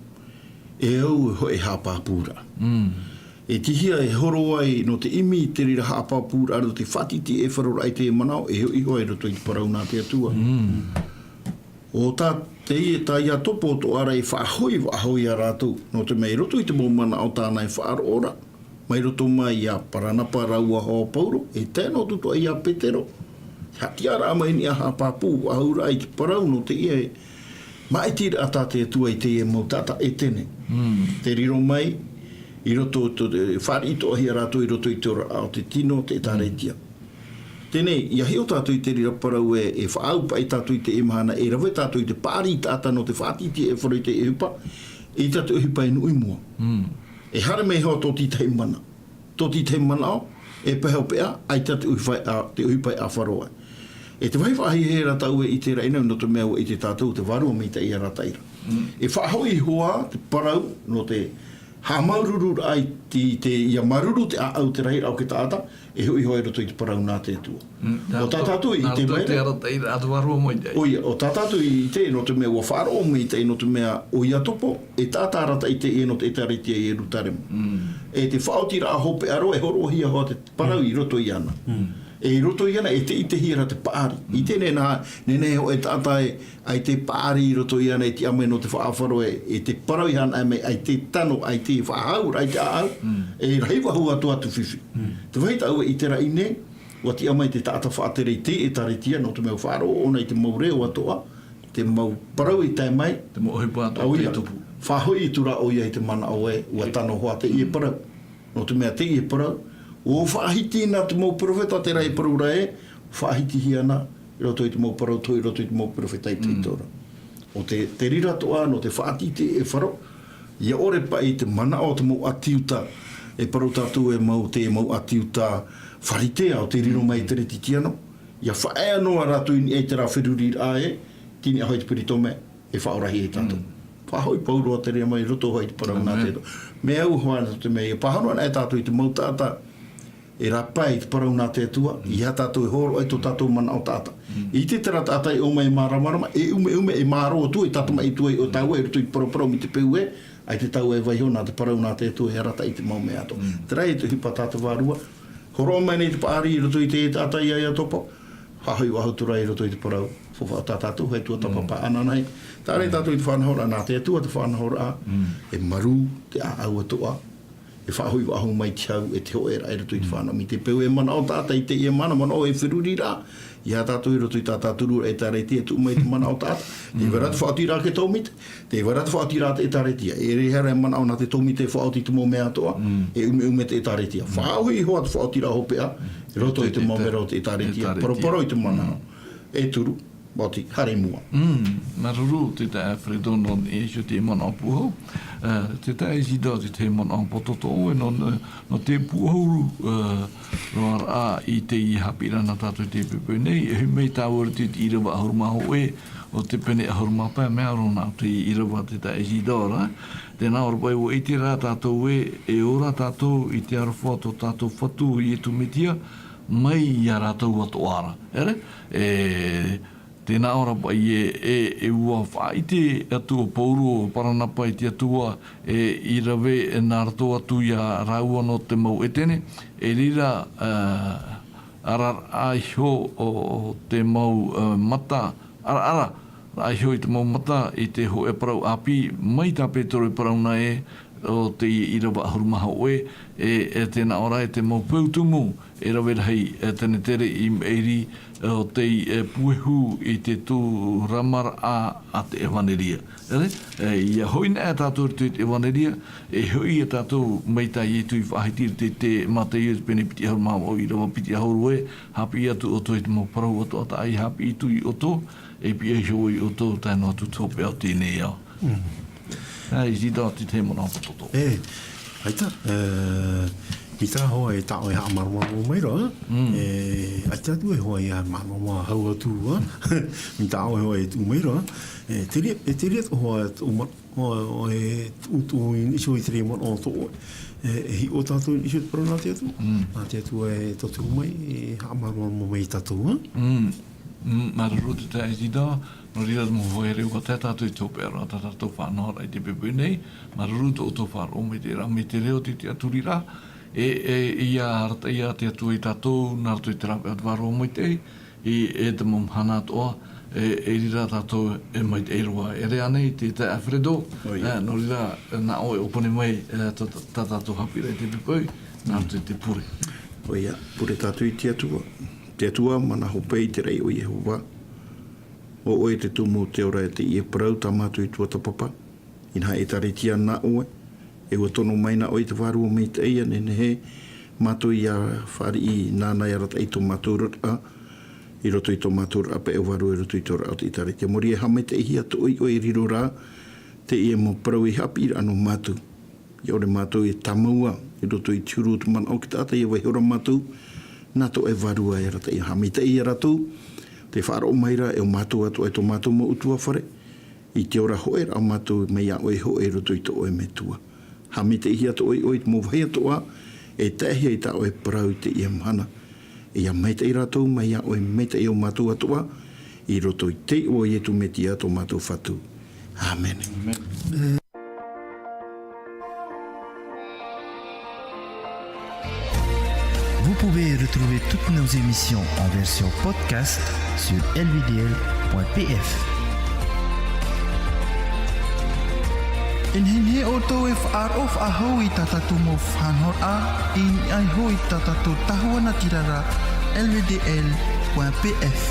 e au e hōʻē haʻapāpūraʻa. Mm. E tihia e horo ai nō te ʻimi i te reira haʻapāpūraʻa, nō te faʻatitiʻefaroraʻa i te manaʻo, e hoʻi hoʻi i roto i te parau nā te Atua. Mm. ʻO tā, teie tā Iakobo atoʻa ra e faʻahoʻi faʻahou ia rātou, nō te mea i roto i te mau manaʻo tāna e faʻaroʻo ra, mai roto mai ia Paranapa rāua hoʻi Paulo, e tae noa atu atoʻa ia Petero. Haʻatiʻaraʻa mai i niʻa haʻapāpū faʻahouraʻa i te parau nō teie maʻitiraʻa tā te Atua i teie mau taʻata ʻētene. Mm. Te riro mai, i roto, to, e, fāriʻi atoʻa hia rātou i roto i te oraraʻa o te tino, te ʻĒkālesia. Teie, ʻia hiʻo tātou i te reira parau ē, e faʻaau paʻi tātou i teie mahana, e rave tātou i te paʻari taʻata nō te faʻatitiʻefaro i te ʻohipa, ʻeita te ʻohipa e nui mua. Mm. E haere mai hoʻi tō tītahi mana, tō tītahi manaʻo, e pae hopeʻa, ʻaita te ʻohipa e, te ʻohipa e ʻāfaro ai. E te vāhi faʻahiahia ra tāʻu e ʻite ra ʻinaʻi, nō te mea ʻua ʻite tātou te Vārua Maitaʻi e arataʻi ra. Mm. E faʻahoʻi hoʻi te parau nō te haʻamāuruururaʻa i te, te, ʻia māuruuru te ʻāʻau, te rahiraʻa o te taʻata, e hoʻi hoʻi i roto i te parau nā te Atua. Mm. ʻO tā tātou i ʻite mai ra, te arataʻiraʻa a te Vārua Maitaʻi. ʻOia, ʻo tā tātou i ʻite, nō te mea ʻua faʻaroʻo maitaʻi, nō te mea ʻo Iakobo, e taʻata arataʻi teie nō te ʻĒkālesia i Ierutarema. Mm. E te faʻaotiraʻa hopeʻa roa, e hōroʻahia hoʻi te parau i roto iāna. Mm. E i roto iāna, e te ʻitehia ra te paʻari. Mm. ʻIte nei nā, nei nei hōʻē taʻata e, ʻaita e paʻari i roto iāna, e tiʻa mai nō te faʻaʻāfaro e, e te parau i hānaʻe mai, ʻaita e tano, ʻaita e faʻahauraʻa i te ʻāʻau, mm, e rahi faʻahou atu atu fifi. Mm. Te vāhi tāʻu e ʻite ra ʻinaʻi, ʻua tiʻa mai te taʻata faʻatere i te ʻĒkālesia, nō te mea ʻua faʻaroʻo ʻōna i te mau reo atoʻa, te mau parau i tae mai. Te mau ʻohipa atoʻa, ʻoia, tei tupu. Faʻahoʻi atu ra ʻoia i te manaʻo ē, ʻua tano hoʻi teie parau. Nō te mea teie parau, ʻua faʻahiti na te mau perofeta, terā e parau ra ē, faʻahitihia na i roto i te mau parau tohu, i roto i te mau perofeta i te, mm, ʻaito ra. ʻO te, te reira atoʻa, nō te faʻatitiʻefaro, ʻia ʻore paʻi te manaʻo o te mau ʻāti Iuta, e parau tātou e mau, te mau ʻāti Iuta Pharisea, ʻo tē riro mai i te Kerisetiano, ʻia faʻaea noa rātou i niʻa i terā feruriraʻa ē, tei niʻa hoʻi i te peritome, e faʻaorahia ia tātou. Mm. Faʻahoʻi Paulo a te reira mai i roto hoʻi i te parau nā te Atua. Mea au hoʻi nō te mea, ʻia pāhono ana e tātou i te mau taʻata e rāpae i te parau nā te Atua, mm, ʻeiaha tātou e hōroʻa i tō tātou manaʻo taʻata. Mm. ʻIte terā taʻata e ʻō mai e māramarama, e ʻumeʻume, e mārō atu, e tātamaʻi atu ai ʻo tāua i roto i te paraparau mai te peu ē, ʻaita tāua e vaiiho nā te parau nā te Atua e arataʻi i te mau mea atoʻa. Mm. Terā e te ʻohipa tā te Vārua, hōroʻa mai nei te paʻari i roto i te taʻata ia Iakobo, faʻahoʻi faʻahou atu ra i roto i te parau, faufaʻa tā tātou, e tuatāpapa, mm, ananahi. Taʻa ra ia tātou i te faʻanahoraʻa nā te Atua, te faʻanahoraʻa, mm, e marū te ʻāʻau atoʻa, e faʻahoʻi faʻahou mai te hau, e te hōʻēraʻa i roto i te, mm, fānaʻo mai te peu e manaʻo taʻata i teie mahana, manaʻo e feruriraʻa, ʻeiaha tātou i roto i tā tātou ʻĒkālesia, e tuʻu mai te manaʻo taʻata, tē vai ra te faʻaotiraʻa a te tōmite, tē vai ra te faʻaotiraʻa a te ʻĒkālesia, e ʻere e haere manaʻo nā te tōmite e faʻaoti i te mau mea atoʻa, mm, e ʻumeʻume te ʻĒkālesia. Mm. Faʻahoʻi hoʻi te faʻaotiraʻa hopeʻa, i roto i te mau mero o te ʻĒkālesia, i te ʻĒkālesia. Paraparau i te manaʻo. Mm. E turu, maoti, haere i mua. Mm, māuruuru, te taeaʻe Fredon, nō te manaʻo pūʻohu. Ā, te taeaʻe Isidore, te manaʻo pātoʻitoʻi, nō, nō, nō te pūʻohu, ā, roaraʻa i teie haʻapiʻiraʻa nā tātou i teie poʻipoʻi nei, e ʻohi mai tāua i te, te ʻīrava ʻahuru mā hōʻē, ʻo te pene ʻahuru mā pae, mea roa nā te ʻīrava te taeaʻe Isidore, ā. Tē nā ʻō ra paʻi ʻua ʻite ra tātou ē, e ora tātou i te aroha o tō tātou Fatu ʻo Iesu Mesia, mai ia rātou atoʻa ra. ʻĒ, e, tē nā ʻō ra paʻi ē, e, e ʻua faʻaʻite atu ʻo Paulo, ʻo Paranapa i te Atua, e, i rave, e, nā roto atu ia rāua nō te mau ʻētene, e reira, ā, ʻaraʻara iho ʻo, ʻo te mau, ā, mata, ʻaraʻara, ʻaraʻara iho i te mau mata i te hōʻē parau ʻāpī, mai tā Petero i parau na ē, ʻo te ʻīrava ʻahuru mā hōʻē, e, e tē nā ʻō ra ē te mau peu tumu, e rave rahi, e tenetere i maʻiri, ʻo tei, e, puehu i te tūramaraʻa a te ʻevanelia. E, e, ʻia hoʻi na e tātou i te ʻevanelia, e hoʻi e tātou mai tā Ietu i faʻahiti i te, te Mataio i te pene piti ʻahuru mā vaʻu ʻīrava piti ʻahuru e, haʻapiʻi atu ʻoutou i te mau parau atoʻa tā ʻoe i haʻapiʻi atu ia ʻoutou, e piʻi iho ā ia ʻoutou tae noa atu i te hopeʻa o teie nei ao. Mm. Ā, ʻIsita, te tahi manaʻo pātoʻi. E, ʻaita, e, mai tā hoʻi tā ʻoe haʻamāramarama mai ra, Mm. e, ʻaita atu e hoʻi e māramarama hau atu, ā. Mai tā ʻoe hoʻi e tuʻu mai ra, e, te reira, e, te reira tō hoʻi, tō ma-, ʻo, ʻo, e, tuʻu, tuʻu i niʻa iho i te reira manaʻo tō ʻoe. E, e hiʻo tātou i niʻa iho i te parau nā te Atua. Mm. Nā te Atua e totohu mai, e haʻamāramarama mai ia tātou, ā. Mm. Mm, māuruuru te taeaʻe Ida, nō reira mau hoa here ua tae tātou i te hopeʻa roa tā tātou faʻanahoraʻa i teie poipoi nei, māuruuru tō ʻoutou faʻaroʻo maitaʻi ra, mai te reo, te tiʻaturiraʻa, e, e, ʻia arataʻi ia te Atua ia tātou, nā roto i te rāveʻa o te Vārua Maitaʻi, e, e te mau mahana atoʻa, e, e reira tātou e maitaʻi roa. E ʻere ānei te taeaʻe Alfredo, ʻOia. e, nō reira, e, nā ʻoe e ʻōpani mai, e, tā, tā, tā tātou haʻapiʻiraʻa i teie poipoi, nā roto i te pure. ʻOia, pure tātou i te Atua. Te Atua, mana hope i te raʻi o Iehova. ʻO ʻoe te tumu o te ora, e teie parau tā mātou i tuatāpapa. Inaha ʻĒkālesia nā ʻoe, e ʻua tono mai nā ʻoe i te Vārua Maitaʻi, ʻia nehenehe mātou ʻia fāriʻi nāna e arataʻi i tō mātou oraraʻa, i roto i tō mātou oraraʻa pae ʻo Vārua, i roto i te oraraʻa o te ʻĒkālesia. Mōrī e haʻamaitaʻihia atoʻa ʻoe i roto ra, teie mau parau i haʻapiʻiraʻa nō mātou. ʻIa ʻore mātou e tāmau i roto i te huru o te manaʻo o te taʻata, ʻia vaiiho ra mātou, nā tō ʻoe Vārua e arataʻi. Haʻamaitaʻi ia rātou, tē faʻaroʻo mai ra, e ʻo mātou atoʻa, e tō mātou mau ʻutuāfare, i te ora hōʻē ra mātou mai iā ʻoe hōʻē i roto i tō ʻoe Metua. Haʻamaitaʻihia atoʻa ʻoe i te mau vāhi atoʻa, e tae hia i tā ʻoe parau i teie mahana. ʻIa maitaʻi rātou mai iā ʻoe, maitaʻi ʻo mātou atoʻa, i roto i te iʻoa o Ietu Metia tō mātou Fatu. ʻĀmene. ʻĀmene. Vous pouvez retrouver toutes nos émissions en version podcast sur L V D L point P F. E nehenehe ʻoutou e faʻaroʻo faʻahou i tā tātou mau faʻanahoraʻa, i niʻa iho i tā tātou tahua natirara, L V D L point P F.